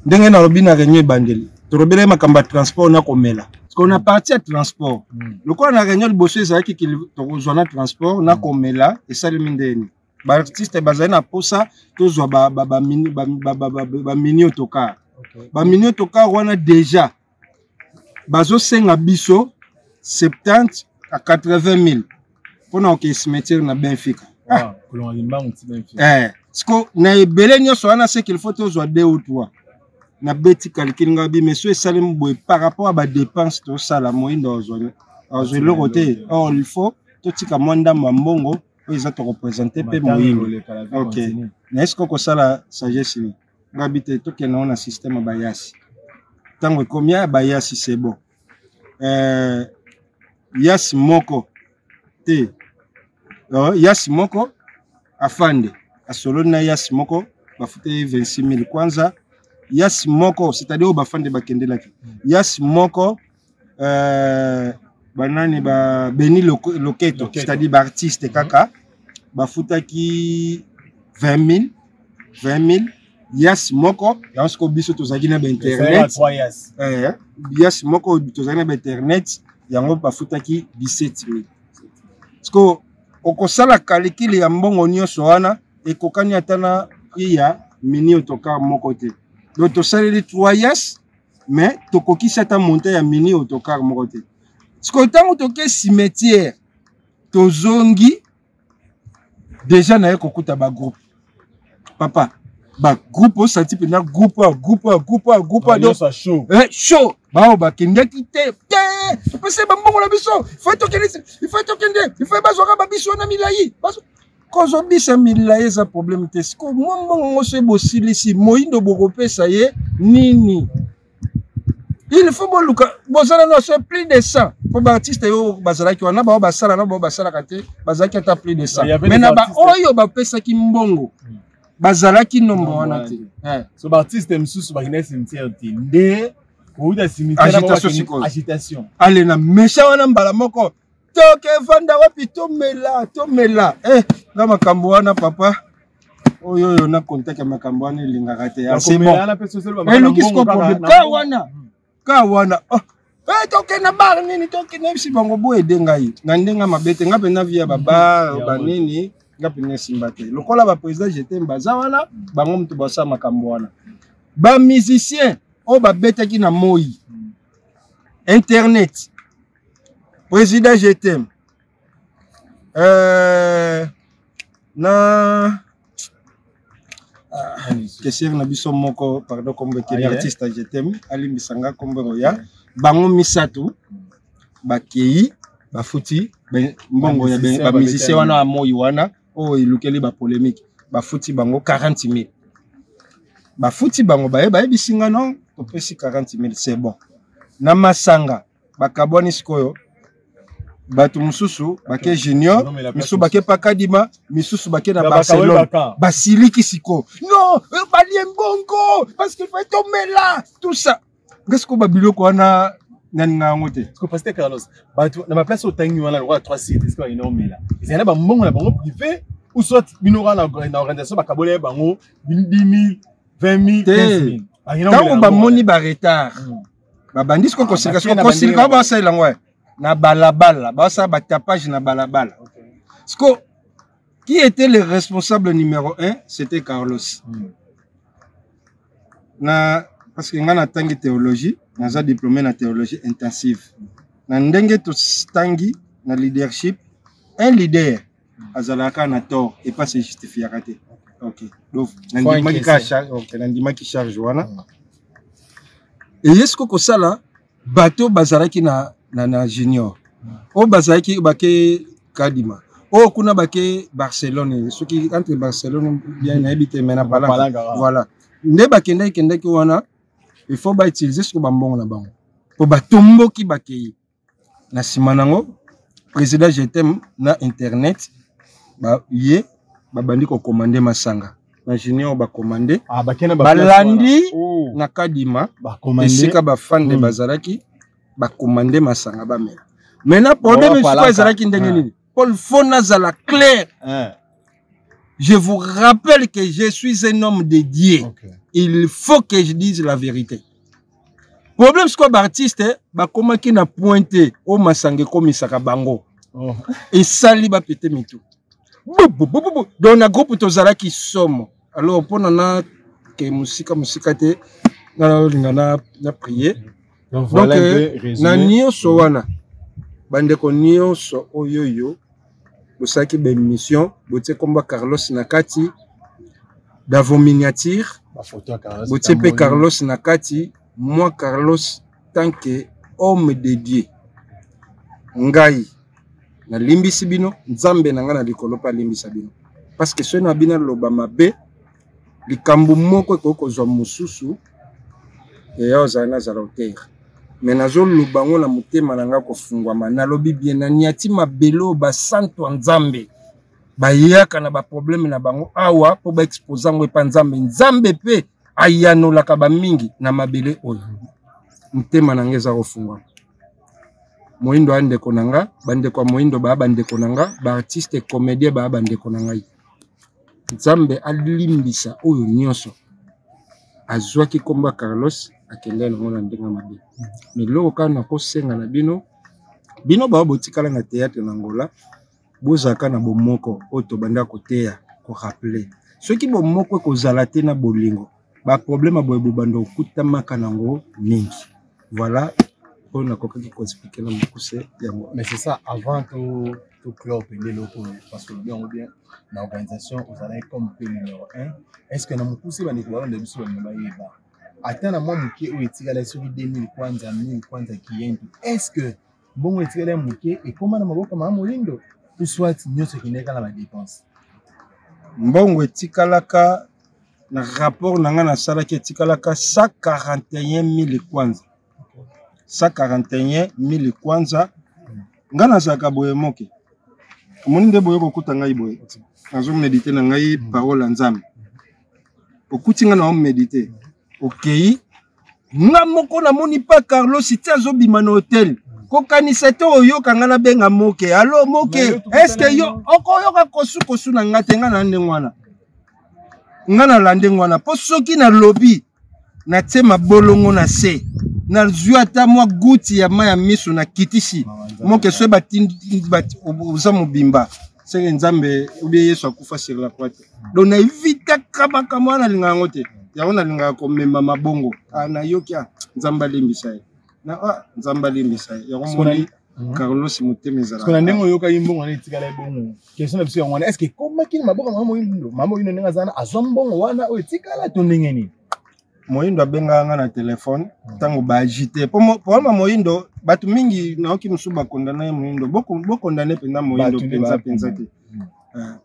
Ndenge nalobi na réunion ebandeli, tolobelaki makambo ya transport na komela. Parce na partie ya transport, lokola na réunion liboso ezalaki tokozwa na transport na komela, esalemi ndeni baartiste bazali na posa tozwa bamini autocar. Bamini autocar wana déjà bazosenga biso 70 à 80 000 mpona kokee cimetière na Benfica. Ah. Eh, siko na ebele nyonso wana, ce qu'il faut tozwa deux ou trois. Nabeti calcul nga bi, mais so esalemi boye par rapport à badépense tosala, moyindo azwa eloko te. Or il faut totika mwa ndambo ya mbongo oyo eza tokoprésente mpe moyindo. Ok, na est ce que kosala sagesse nini? Nga bi te, tokende ngo na système ya bayasi. Ntango ekomi ya bayasi, c'est bon. Yasi moko te, yasi moko afande asololi na yasi moko, bafute ye 26 000 kwanza yasi moko, c'est-à-dire oyo bafande bakendelaki yasi moko, banani ba Beni Loketo, c'est-à-dire baartiste kaka bafutaki 20 000, 20 000 yasi moko. Yango sikoyo biso tozalaki na bainternet, yasi moko tozalaki na bainternet, yango bafutaki 17 000. Sikoyo okosala calcul ya mbongo nyonso wana, ekokani ata na prix ya mini autocar moko te. Donc tosaleli 3 yas, mais tokokisi ata montant ya mini autocar moko te. Sikoyo ntango toke cimetière, tozongi déjà, naye kokuta bagroupe, papa, bagroupe osanti mpenza groupe a groupe a groupe a groupe a donc chaud. Chaud, bao bakendaki te te, topesa bambongo na biso, ifai tokende, ifai tokende, ifai bazwaka babiso wana milai. Kozwa bisa milai eza problème te. Siko mwa mbongo ngo so bosilisi, moyindo bokopesa ye nini? Il faut boluka bozala na so plus de 100, po baartiste oyo bazalaki wana, bao basala na bao basalaka te, bazalaki ata plus de 100, mais na baoyo bapesaki mbongo bazalaki nombre wana te. So baartiste mosusu bakendaki cimetière te, nde kouta cimetière agitation sikoyo. Agitation. Ale na mesha wana mbala moko, tokevanda wapi? Tomela, tomela. Nga makambo wana, papa, oyo oyo na contact ya makambo wana elingaka te. C'est bon, eluki siko problème ka wana, ka wana, oh. Tokende bar nini, tokende yebisi bango boyede ngai na ndenge mabe te. Nga mpenza vie ya babar banini, nga mpenza esimba te. Lokola baprésident jetem baza wana, bango moto basala makambo wana. Bamusicien oyo babetaki na moi internet, président jetem na caissière na biso moko, pardon, kombo ekeli, artiste jetem, alimbisa nga, kombo ekoya. Bango misato bakei, bafuti mbongo ya bamusicien wana ya moi wana oyo elukeli bapolémique, bafuti bango 40 000. Bafuti bango, baye bayebisi nga non, topesi 40 000, c'est bon. Na masanga bakabwani. Sikoyo bato mosusu bake junior, misusu bake pakadima, misusu bake na Barcelone. Basiliki sikoyo, non, balie mbongo parce qu'il faut tomela tout ça. Nga sikoyo babiloko wana naninga yango te. Pasteur Carlos, bato na baplace otangi wana lokola 3 sites, esika bakende omela, ezali na bambongo na bango privé ou soit bino wana na organisation bakabola ye bango 10 000, 20 000, 15 000? Ntango bamoni baretard, babandi sikoyo kosilika. Sikoyo kosilika, basalela yango na balabala, basala batapage na balabala. Sikoyo qui était le responsable numéro 1? C'était Carlos. Na parce que nga natangi théologie, naza diplômé na théologie intensive. Na ndenge totangi na leadership, un leader azalaka na tort epa se justifiaka te. Ok, donc nandimaki kaka charge. Ok, nandimaki charge wana. Eye siko kosala bato bazalaki na junior, oyo bazalaki bake Kadima, oyo kuna bake Barcelone, soki entre Barcelone bien nayebi te, mais na Palanka, voilà nde bakendaki. Kendaki wana, il faut bautiliser siko bambongo na bango mpo batomboki. Bakei na nsima nango, président jetem na internet ye babandi kocommander masanga na junior, bacommander. Ah, balandi na Kadima esika bafande bazalaki, bacommander masanga, bamela. Maintenant problème sikoyo ezalaki ndenge nini? Paul, faut nazala clair. Je vous rappelle que je suis un homme de Dieu. Il faut que je dise la vérité. Problème sikoyo, baartiste bakomaki na pointe oyo masanga ekomisaka bango. Esali bapete mitu. Donc na groupe tozalaki somo. Alors mpona na ke mosika mosika te, nalinga na prier. Donc, donc na nyonso wana, bandeko nyonso oyo oyo bosalaki baémission, botie komba Carlos na kati dans vos miniatures. Botie mpe Carlos na kati. Moi Carlos, tant que homme de Dieu, ngai nalimbisi bino, Nzambe na ngai na likolo mpe alimbisa bino, parce que soki na bino aloba mabe likambo moko ekoki kozwa mosusu eya ozala nazala otere, me nazoloba yango na motema na ngai kofungwama. Nalobi bien, naniati mabele oyo basantu ya Nzambe bayaka na baproblème na bango awa mpo baexpose yango epa Nzambe. Nzambe mpe ayanolaka bamingi na mabele oyo. Motema na ngai eza kofungwama. Moyindo aya ndeko na nga, bandeko ya moyindo baya bandeko na nga, baartiste comédien baya bandeko na ngai. Nzambe alimbisa oyo nyonso azwaki nkombo ya Carlos akendaki nango na ndenge mabe. Me eloko kaka nakosenga na bino, bino bao botikala na théâtre na Angola, bozalaka na bomoko oyo tobanda koteya, korappeler. Soki bomoko ekozala te na bolingo, baproblème ya boye bobanda kokutamaka nango mingi. Voilà oyo nakokaki koexpliquer na mokuse yango. Mais c'est ça, avant to clore pende eloko, parce que olobi yango bien, na organisation ozalaki comme mpe numéro 1. Est ce que na mokuse, bandeko balanda biso balinga bayeba, ata na mwa moke oyo etikala, soki 2000 kwanza, 1000 kwanza kiyentu, est ce que mbongo etikala ya moke ekóma na maboko mama Moyindo, ou soit nyonso ekendeka na badépense? Mbongo etikalaka, na rapport na ngai nasalaki, etikalaka 141 000 kwanza, 141 000 kwanza. Ngai nazalaka boye moke, omoni nde boye kokuta ngai boye, nazoméditer na ngai parole ya Nzambe. Okuti ngai na oméditer, okei nga moko namoni pa Carlos ti azobima na hotel. Kokanisa te oyoka nga nabenga moke: "Alo moke, eske yo okoyoka kosukosu na nga te?" Nga na ndenge wana, nga nala ndenge wana, mpo soki nalobi natie mabolongo na se, nazwi ata mwa guti ya mai ya miso, nakitisi moke, soki batindi oza mobimba, seke Nzambe obie Yesu akufa sur la croix te. Donc naevitaka makambo wana, nalingaka yango te. Yango nalingaka komema mabongo. Ah, nayoki, ah, Nzambe alimbisa ye na, ah, Nzambe alimbisa ye. Yango moni Carlos motema ezala. Na ndenge oyokaki mbongo wana etikala ebongo, question na biso yango wana: est ce que ekomaki na maboko mama Moyindo? Mama Moyindo ndenge aza wana, azwa mbongo wana oyo etikala to ndenge nini? Moyindo abengaka nga na telefone ntango baagité mpona Moyindo. Bato mingi nayoki mosusu bakondana ye Moyindo. Bokondane mpenza Moyindo mpenza mpenza te.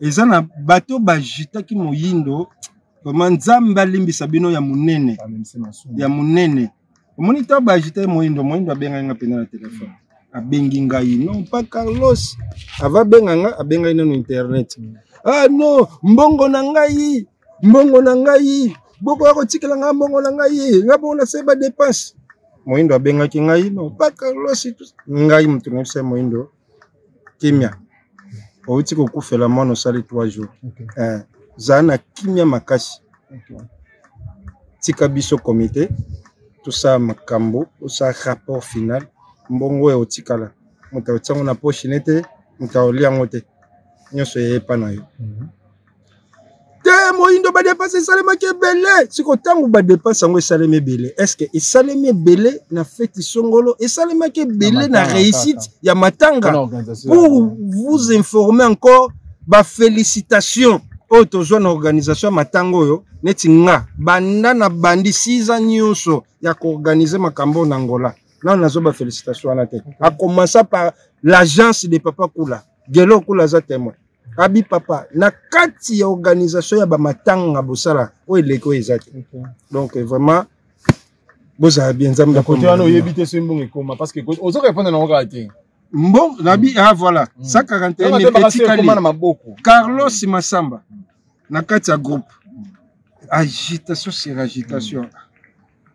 Eza na bato baagitaki Moyindo. Vraiment, Nzambe alimbisa bino ya monene, ya monene. Omoni, ntango baagite Moyindo, Moyindo abengaki nga mpenza na telefone. Abengi ngai, non pas Carlos ava abenga nga, abengai nano internet: "Ah non, mbongo na ngai, mbongo na ngai, bokoya kotikela ngai mbongo na ngai, nga bongo nasali badépenses." Moyindo abengaki ngai, non pas Carlos, ngai moto nayebisa Moyindo: "Kimia, outi kokufela mwana, osali 3 jours, zala na kimia makasi, tika biso komite tosala makambo, tosala rapport final. Mbongo oyo otikala, moto akotiango na poche ne te, moto akolia yango te, nyonso eyepa na yo te." Moyindo, badépenses esalemaki ebele. Siko ntango badépenses yango esalemi ebele, est-ce esalemi ebele na feti songolo? Esalemaki ebele na réussite ya matanga. Pour vous informer encore, bafélicitation oyo tozwa na organisation ya matanga oyo, neti nga banda na bandi 6 ans nyonso ya koorganiser makambo na Angola, nano nazwa bafélicitation wana te. À commencer par l'agence de papa Kula Gelo Kula, aza témoin. Abi papa, na kati ya organisation ya bamatanga bosala oyo eleki oyo eza te. Donc vraiment, bozala bien, Nzambe. Kote wana oyebi te soki mbongo ekoma, parce que ozo répondre nango kaka te. Mbongo nabi, ah voilà, 141 etikali na maboko. Carlos Masamba na kati ya groupe, agitation sur agitation.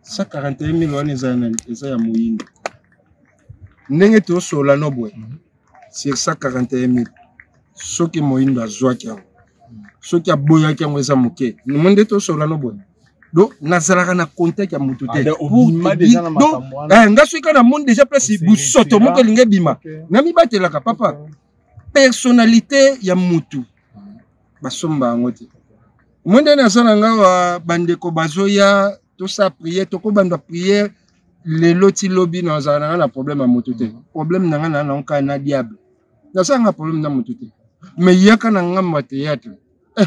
141 000 wana eza nani? Eza ya Moyindo. Ndenge tosola no boye, sur 141 000, soki Moyindo azwaki yango, soki aboyaki yango, eza moke mo. Nde tosola no boye, donc nazalaka na contact ya motu te. Nga soki kaka namoni déjà place busoto moko elingi ebima, namibatelaka papa. Personnalité ya motu basomba yango te. Mo nde naza na nga wa bandeko bazoya, tosala prière, tokobanda prière lelo ti lobi. Nazala na nga na problème ya motu te. Problème na nga na nango kaka na diable. Nasala nga problème na motu te, mais yaka na ngambo ya théâtre, eh,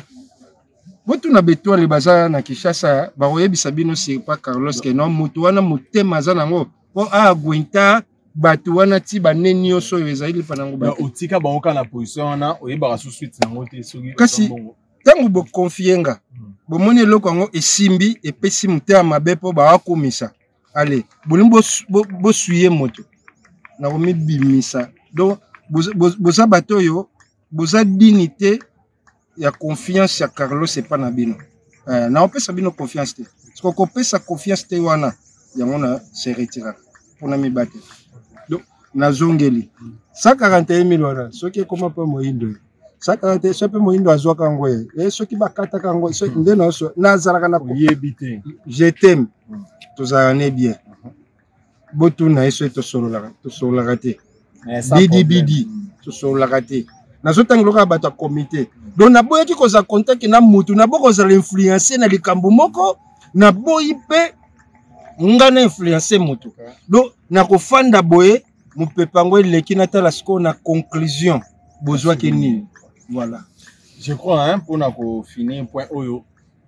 Botuna betoile baza na Kinshasa, bakoyebisa bino sirpa Carlos ke non, moto wana motema aza nango mpo aagwinta bato wana ti bane nyonso oyo ezali lipa nango bato. Otika bango kaka na position wana, oyebaka su suite nango te soki kasi ntango bokonfie nga, bomoni eloko yango esimbi, epesi motema mabe mpo bawakumisa. Ale bolingi bosuye moto nakomibimisa. Donc boza bato oyo boza dini te ya confiance ya Carlos epa na bino. Naopesa bino confiance te. Siko kopesa confiance te wana yango na se retiraka mpona mibatela. Donc nazongeli 141 000 wana soki ekoma mpe moyindo 141 soki mpe moyindo azwaka yango ye e soki bakataka yango soki nde naso nazalaka na oyebi te. Je t'aime, tozalaka ne bien. Botuna ye soki tosololaka, tosololaka te. Bidi bidi tosololaka te. Nazotanga lokola bato ya komite. Donc naboyaki kozala contact na mutu, naboyi kozala influence na likambo moko, naboyi mpe nga na influence mutu. Donc nakofanda boye, mopepe yango eleki, natala sikoyo na conclusion bozwaki nini. Voilà. Je crois, hein, pour na finir point oyo,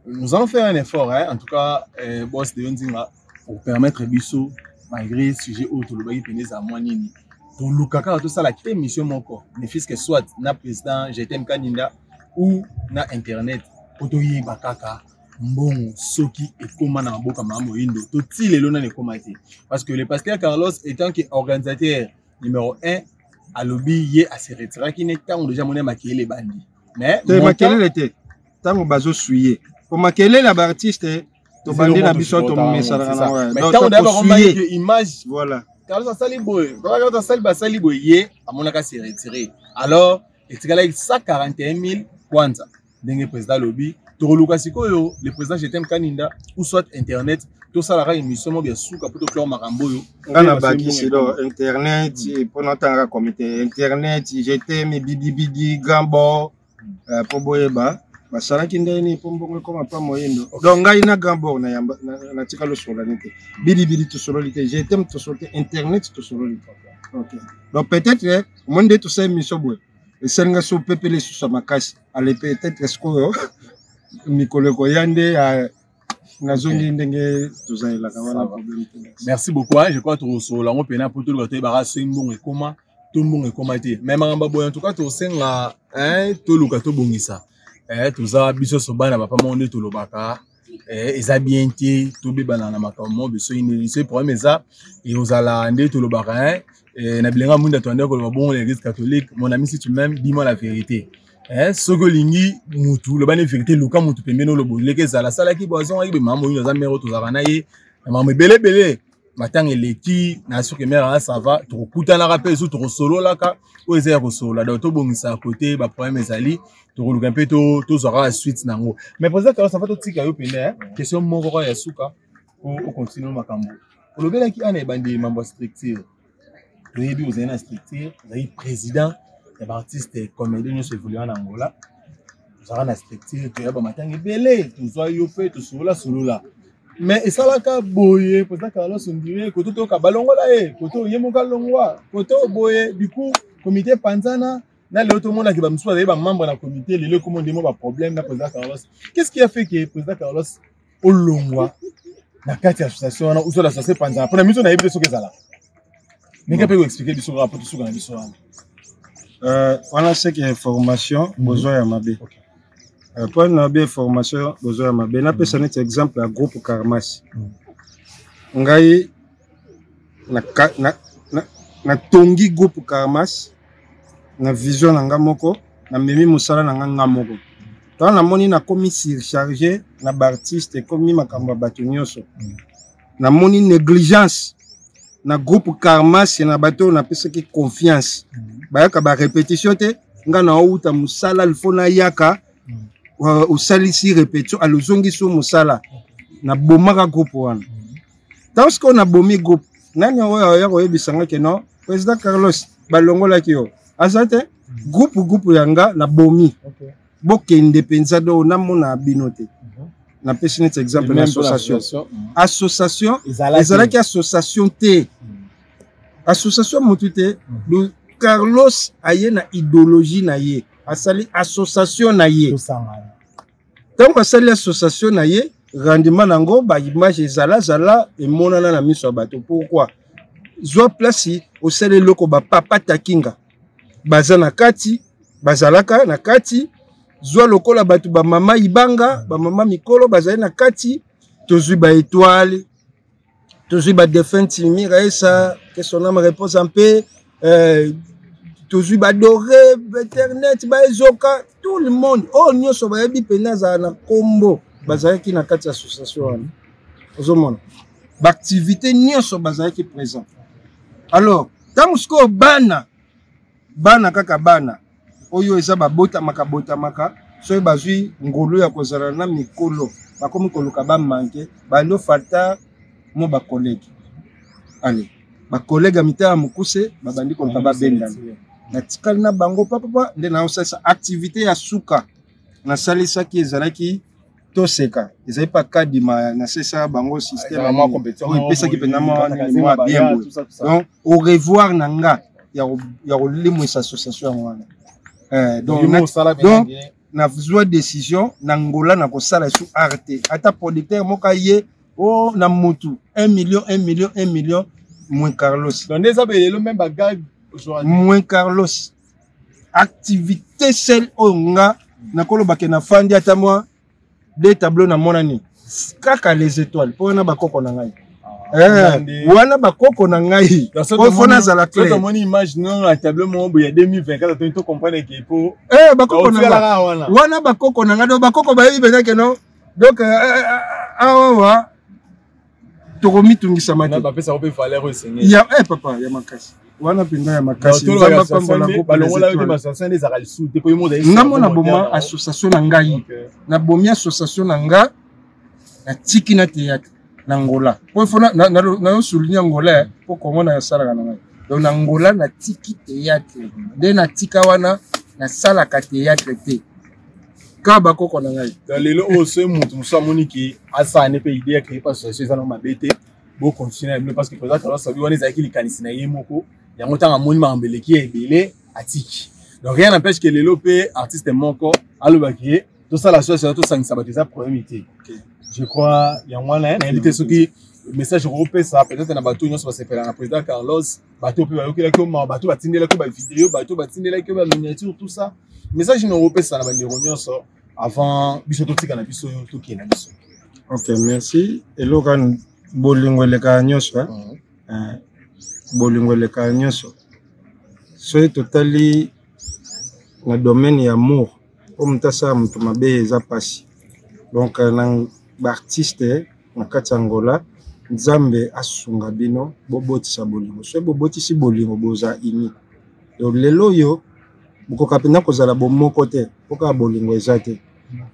nous allons faire un effort, hein, en tout cas, boss de Nzinga, pour permettre biso, malgré sujet oyo tolobaki pene eza mwa nini, toluka kaka tosala émission moko, ne fût-ce que soit na président Jetem Kaninda ou na internet, po toyeba kaka mbongo soki ekóma na maboko ya mama moyindo to ti lelo nani ekóma te. Parce que le pasteur Carlos, étant que organisateur numéro 1, alobi ye ase retiraki ne ntango déjà moni ya makelele ebandi. Mais te makelele te, ntango bazosuye po makelele ya baartiste tobandi na biso tomesanaka na mais ntango d'ailleurs bakomaki que image, voilà, Carlos asali boye, Carlos asali, basali boye, ye amonaka se retirer. Alors etikalaki 141 000 kwanza. Ndenge président alobi, tokoluka sikoyo le président Jetem Kaninda ou soit internet, tosalaka émission moko ya suka mpo toclore makambo oyo. Nga na bakisi do internet mpona otangaka comité internet Jetem bidibidi grand bord, mpo boyeba basalaki ndenge nini mpo mbongo ekoma pa moyindo. Donc ngai na grand bord nayamba natika losolani te, bidibidi tosololi te, Jetem tosololi te, internet tosololi te. Ok, donc peut-être omoni nde tosala émission boye, esalinga so pepele lisusu ya makasi. Ale peut-être sikoyo mikolo ekoya nde nazongi ndenge tozalelaka wana, problème te. Merci beaucoup, hein. Je crois tokosolola yango mpena mpo toluka toyebaka soki mbongo ekoma to mbongo ekoma te. Mais makambo boye, en tout cas tosenga, hein, toluka tobongisa. Toza biso nyonso bana papa moko nde tolobaka, eza bien te tobebana na makambo moko biso nini. Soki problème eza, ekozala nde tolobaka, hein, na bilenga mwinda toande koloba bongo na église catholique: mon ami, si tu m'aimes, dis-moi la vérité. Soki olingi mutu, loba ne vérité. Luka mutu pembeni oloba oleki ezala asalaki bo azongaki boye. Mama moyindo aza mère oyo tozalaka na ye na makambo ebele ebele, matanga eleki na soki mère wana, ça va, tokokutanaka mpe esu tokosololaka oyo eza ya kosolola. Donc tobongisa kote baproblème ezali, tokoluka mpe tozwaka ya suite nango. Mais président Carlos, afa totika yo pene question moko kaka ya suka po ocontinue makambo olobelaki ana ebandi mambo ya structure. Toyebi ozali na structure, ozali président ya baartiste comédien nyonso évoluant na Angola. Tozalaka na structure, toyaba matanga ebele, tozwa yo mpe tosolola solola. Mais esalaka boye, président Carlos, ondire koto toyoka balongola ye, koto ye moko alongwa, koto boye, du coup comité panzana. Na lelo tomonaki bamosusu bazali bamembre na comité, lelo ekoma ndemo baproblème na président Carlos. Qu'est-ce qui a fait que président Carlos olongwa na kati ya association wana, usola association epanzana? Mpona miso nayebi te soki ezalaka ndenge mpe koexplike biso kaka mpo tosuka na biso wana. Wana seke information bozwa ya mabe. Mpo na bi information bozwa ya mabe, napesa neti exemple ya groupe Karmasi. Ngai natongi groupe Karmas na vision na nga moko, namemi mosala na nga nga moko. Ntango namoni nakomi surcharge na baartiste, ekomi makambo ya bato nyonso, namoni négligence na groupe Karmas na bato oyo napesaki confiance, bayaka barépétition te. Nga na outa mosala lifo nayaka, osalisi répétition, alozongisi yo mosala. Nabomaka groupe wana. Ntango sikoyo nabomi groupe, nani oyo aya koyebisa nga ke non, président Carlos balongolaki yo? Aza te. Groupe ya nga nabomi, bokende mpenza do namona bino te. Napesi neti exemple na association. Association ezalaki association te, association motu te. Carlos aye na idéologie na ye, asali association na ye. Ntango asali association na ye, rendement nango baimage ezalazala emonana na miso ya bato. Pourquoi zwa place osala eloko, bapapa takinga baza na kati, bazalaka na kati, zwa lokola bato bamama ibanga, bamama mikolo bazali na kati, tozwi baetoile, tozwi badefunt Miraesa, que son âme repose en paix, tozwi badore internet, baezoka, tout le monde oyo nyonso bayebi mpenza azala na nkombo, bazalaki na kati ya association wana. Ozomona baactivité nyonso bazalaki présent. Alors ntango sikoyo bana bana kaka bana oyo eza babotamaka botamaka, soki bazwi ngolu ya kozala na mikolo, bakomi koluka bamanke bando falta mo bacollègue. Ale bacollègue ya mitala mokuse babandi koluka babendana, natikali na bango papapa nde naosalisa activité ya suka nasalisaki, ezalaki toseka, ezali mpa kadima, nasalisaka bango système oyo epesaki mpenza mwa bien boye. Donc au revoir na nga ya kolimwisa association yango wana. Donc nazwa décision na Ngola na kosala su art te, ata producteur moko aye o na mutu 1 million, 1 million, 1 million, moins Carlos. Donc eza belelo même bagag. Moins Carlos, activité seule oyo nga nakolobake nafandi ata mwa deux tableau, namonani kaka les étoiles, mpo wana bakoko na ngai, wana bakoko na ngai, po fo nazala clair. Omoni image non na tableau moko boye ya 2024, to comprendre ke po bakoko na ngai wana, bakoko na ngai, donc bakoko bayebi mpenza ke non. Donc awawa tokomitungisama te. Bapesaka mpe valeur oyo esengeli. Ya papa ya makasi wana mpenza, ya makasi. Nzambe apambola. Nga mo naboma association na ngai, nabomi association na nga, natiki na théâtre na Ngola, po ifo nazosouligne Angola, mpo Kongo nasalaka na ngai. Donc na Ngola natiki théâtre, nde natika wana, nasalaka théâtre te, kaka bakoko na ngai. Lelo oyo soki moto mosusu amoniki asala ne mpe idée ya créer association, eza na mabe te, bocontinue na bino, parce que président Carlos Sabi wana ezalaki likanisi na ye moko yango. Ntango amoni makambo eleki ya ebele, atiki. Donc rien n'empêche que lelo mpe artiste moko alobaki ye tosala association, tosangisa bato, eza problème te. Je crois yango wana. Nayebi te soki message okopesa peut-être na bato nyonso basepela na président Carlos, bato mpe bayokelaki yo mawa, bato batindelaki yo bavideo, bato batindelaki yo baminiature, tout ça, message nini okopesa na bandeko nyonso avant biso totika na biso, tokende na biso? Ok, merci. Eloko bolingo elekaka nyonso, bolingo elekaka nyonso. Soki totali na domaine ya amour, po moto asala moto mabe eza mpasi. Donc na baartiste na kati ya Angola, Nzambe asunga bino, bobotisa bolingo. Soki bobotisi bolingo, boza uni. Donc lelo oyo bokoka mpenza kozala bomoko te, mpo kaka bolingo eza te.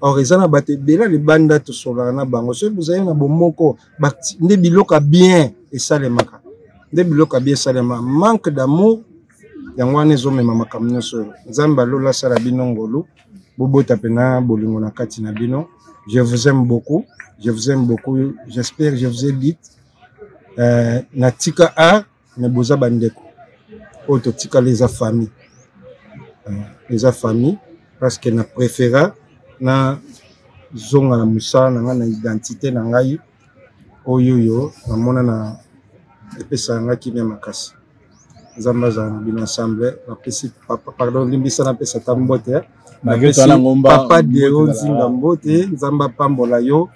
Or eza na bato ebele libanda tosololaka na bango, soki bozali na bomoko nde biloko ya bien esalemaka, nde biloko ya bien esalemaka. Manque d'amour yango wana ezomema makambo nyonso oyo. Nzambe alola asala bino ngolu, bobota mpena bolingo na kati na bino. Je vous aime beaucoup, je vous aime beaucoup. J'espère je vous ai dit, natika art, mais boza bandeko oyo totikala, eza famille, eza famille, parce que na préféra na zonga na mosala na ngai, na identité na ngai oyo oyo namona na epesaka ngai kimia makasi. Nzambe azala na bino ensemble. Napesi papa, pardon, limbisa, napesa ta mbote, napesi papa Deo Nzinga mbote. Nzambe apambola yo,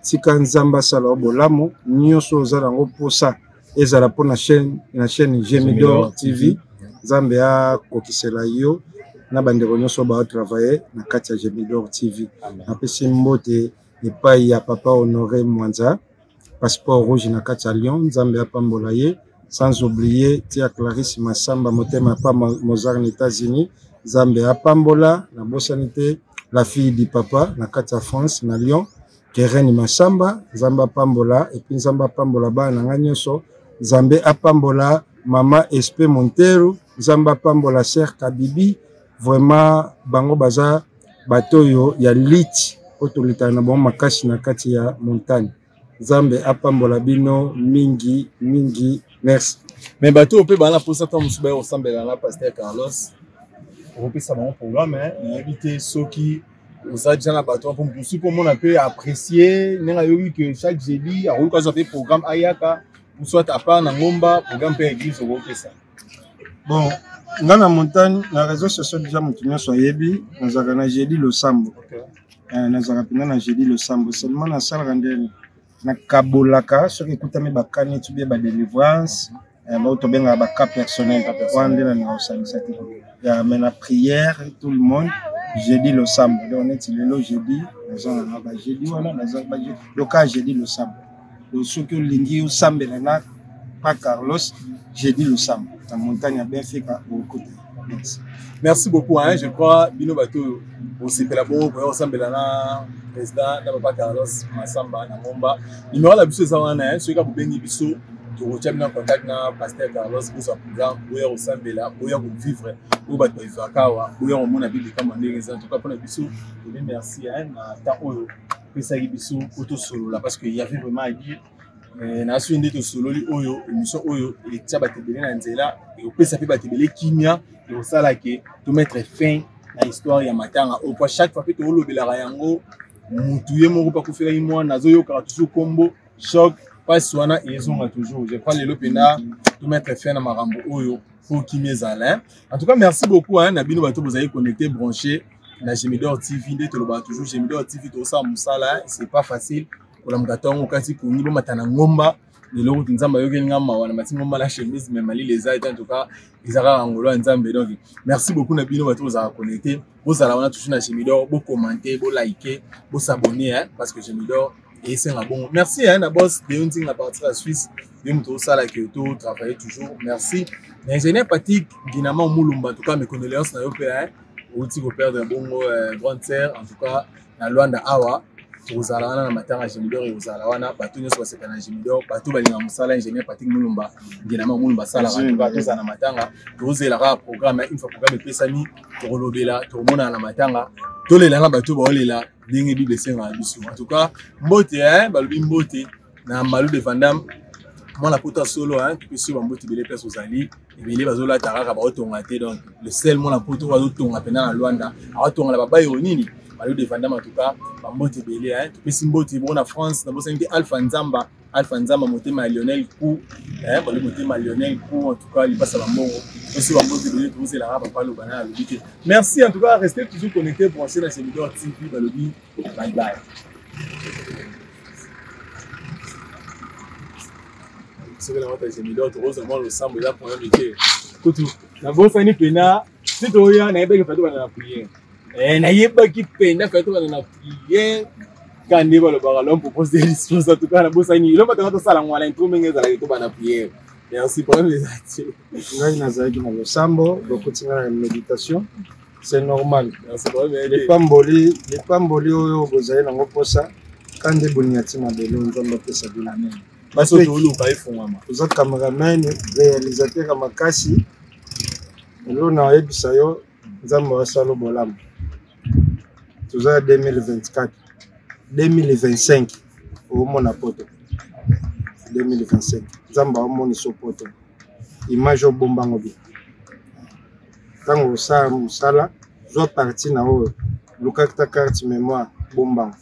tika Nzambe asala yo bolamu nyonso oza nango mposa, ezala mpo na chaîne, na chaîne Gemidor TV. Nzambe akokisela yo na bandeko nyonso baotravaille na kati ya Gemidor TV. Napesi mbote epai ya papa Honoré Mwanza, passeport rouge na kati ya Lyon, Nzambe apambola ye. Sans oublier tia Clarisse Masamba, motema pa Mozart na États-Unis, Nzambe apambola. Nabosani te la fille du papa na kati ya France, na Lyon, Keren Masamba, Nzambe apambola. Et puis Nzambe apambola bana na ngai nyonso, Nzambe apambola mama Espe Montero, Nzambe apambola Ser Kabibi. Vraiment bango baza bato oyo ya lit oyo tolitaka na bango makasi na kati ya montagne. Nzambe apambola bino mingi mingi, merci. Mais bato oyo mpe baa na mposa ntango mosusu baya kosambela na pasteur Carlos, okopesa bango programme? Nayebi te soki Oza déjà na bato mpo mosusu mpo omona mpe apprécier ndenge ayoki que chaque jeudi akoki azwa mpe programme ayaka, ou soit à part na ngomba, programme mpe ya église okopesa. Bon, nga na montagne, na réseau social déjà moto nyonso ayebi nazalaka na jeudi losambo. Nazalaka mpenza na jeudi losambo seulement. Nasalaka ndenge nakabolaka soki ekutami bakani ti bie badélivrance, bao tobengaka bacas personnel wana nde nalinga kosangisa te ya. Mais na prière, tout le monde, jeudi losambo. Donc neti lelo jeudi, naza nanga bajeudi wana, naza loka jeudi losambo. Donc soki olingi osambela na pa Carlos jeudi losambo na montagne ya Benfica, okota. Merci. Merci beaucoup, hein. Je crois bino bato osepela bongo koya kosambela na président na papa Carlos Masamba na ngomba. Numéro na biso eza wana, hein. Soki bobengi biso, tokotia bino en contact na pasteur Carlos. Bozwa programme, boya kosambela, boya kovivre oyo bato bavivaka awa, boya komona bible kama ndenge eza. En tout cas, mpona biso tobi merci, hein, na temps oyo opesaki biso po tosolola, parce que y avait vraiment à dire. Na soki nde tosololi oyo, émission oyo etia bato ebele na nzela, ekopesa mpe bato ebele kimia, ekosala ke tomettre fin na histoire ya matanga oyo, po chaque fois mpe toolobelaka yango, mutu ye moko mpe akufelaki mwana azoyokaka toujours kombo, choc, mpasi wana ezonga toujours. Je crois lelo mpenza tomettre fin na makambo oyo po kimia ezala. En tout cas, merci beaucoup, hein, na bino bato bozali connecté, branché na Gemidor TV. Nde tolobaka toujours, Gemidor TV tozosala mosala, c'est pas facile kolamuka ntongo kati pongi, bomata na ngomba. Lelo kutu Nzambe ayokeli nga mawa na mati ngomba na chemise, mais malili eza ete. En tout cas, eza kaka ngolo ya Nzambe. Donc merci beaucoup na bino bato bozalaka connecté, bozala wana toujours na Gemidor, bocommenter, bolike, bosabonner, hein, parce que Gemidor esenga bongo. Merci, hein, na boss Deo Nzinga partir ya Suisse, ye moto osala ke to travailler toujours. Merci na ingénieur Patrick Ginama Mulumba. En tout cas, mes condoléances na yo mpe, hein, outi koperdre bongo grande sœur. En tout cas, na Luanda awa tokozala wana na matanga ya Gemidor, ekozala wana bato nyonso baseka na Gemidor, bato balingaka mosala ingénieur Patrick Mulumba Ngenama Mulumba asalaka. Tozala na matanga, tozela kaka programme. Une fois programme epesami, tokolobela, tokomonana na matanga, tolela na bato baolela ndenge Bible esengaka biso. En tout cas, mbote, balobi mbote na Malu de Vandam, mwana poto solo, hein, topesi yo bambote ebele place ozali. Ebele bazolata kaka, baotonga te. Donc le seul mwana poto oyo azotonga mpenza na Luanda, aotonga na babayo nini, Malu de Vandam. En tout cas, bambote ebele, hein. Topesi mbote bongo na France, nabosani te Alpha Nzamba, Alpha Nzamba, motema ya Lionel Kou, hein, balobi motema ya Lionel Kou. En tout cas, lipasa bambongo, topesi bambote ebele. Tozelaka papa aloba na alobi te. Merci en tout cas, restez toujours connectés, branchés na Gemidor TV. Balobi bye bye. Soki na wata Gemidor, tokozwa mwa losambo, eza problème te. Kutu nabosani mpena si toya, nayebaki fa tobanda na prière, nayebaki mpena fa tobanda na prière. Ka nde balobaka l'homme propose des discours. En tout cas, nabosani eloko tanga tosala ngo wana intro ndenge ezalaki, tobanda prière. Merci, problème eza te. Ngai nazalaki na losambo, bokuti ngai na méditation, c'est normal. Lipamboli, lipamboli oyo bozali nango mposa ka nde bolinga ti mabele, Nzambe apesa bino. Baso toluka efungwama. Oza cameraman, réalisateur ya makasi. Lelo nayebisa yo, Nzambe asala bolamu. Toza ya 2024, 2025 omona poto, 2025 Nzambe aomonisa poto. Image obombango bien ntango osala mosala, zwa parti na oyo, luka ta carte mémoire, bombango.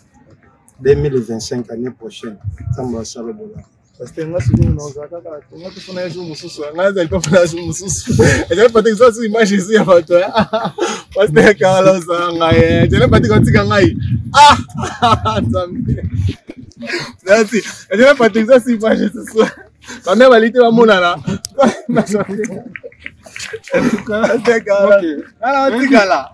2025, année prochaine, Nzambe asala bolamu. Parce que nga sikoyo naozala kaka nga tofuna ya jour mosusu, nga azali mpe funa ya jour mosusu, ezali Patrik zwa su image esi ya bato. Pasteur Carlos, ngai ezali Patrik otika ngai, ah Nzambe, merci. Ezali Patrik zwa su image lisusu, bamere bali te bamonana. Otikala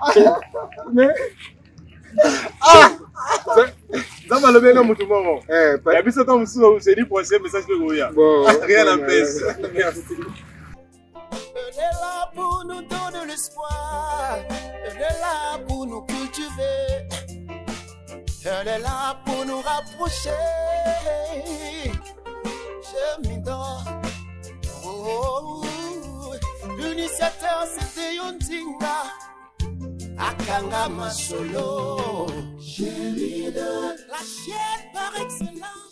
Nzambe alobi na motu moko ya biso to mosusu jeudi prochain, message mpe koya, rien n'empêche. Merci. Elle est là pour nous donner l'espoir. Elle est là pour nous cultiver. Elle est là pour nous rapprocher. Je m'y donne. Oh, l'initiateur c'était Yondinga. Akanga Masolo. La chaîne par excellence.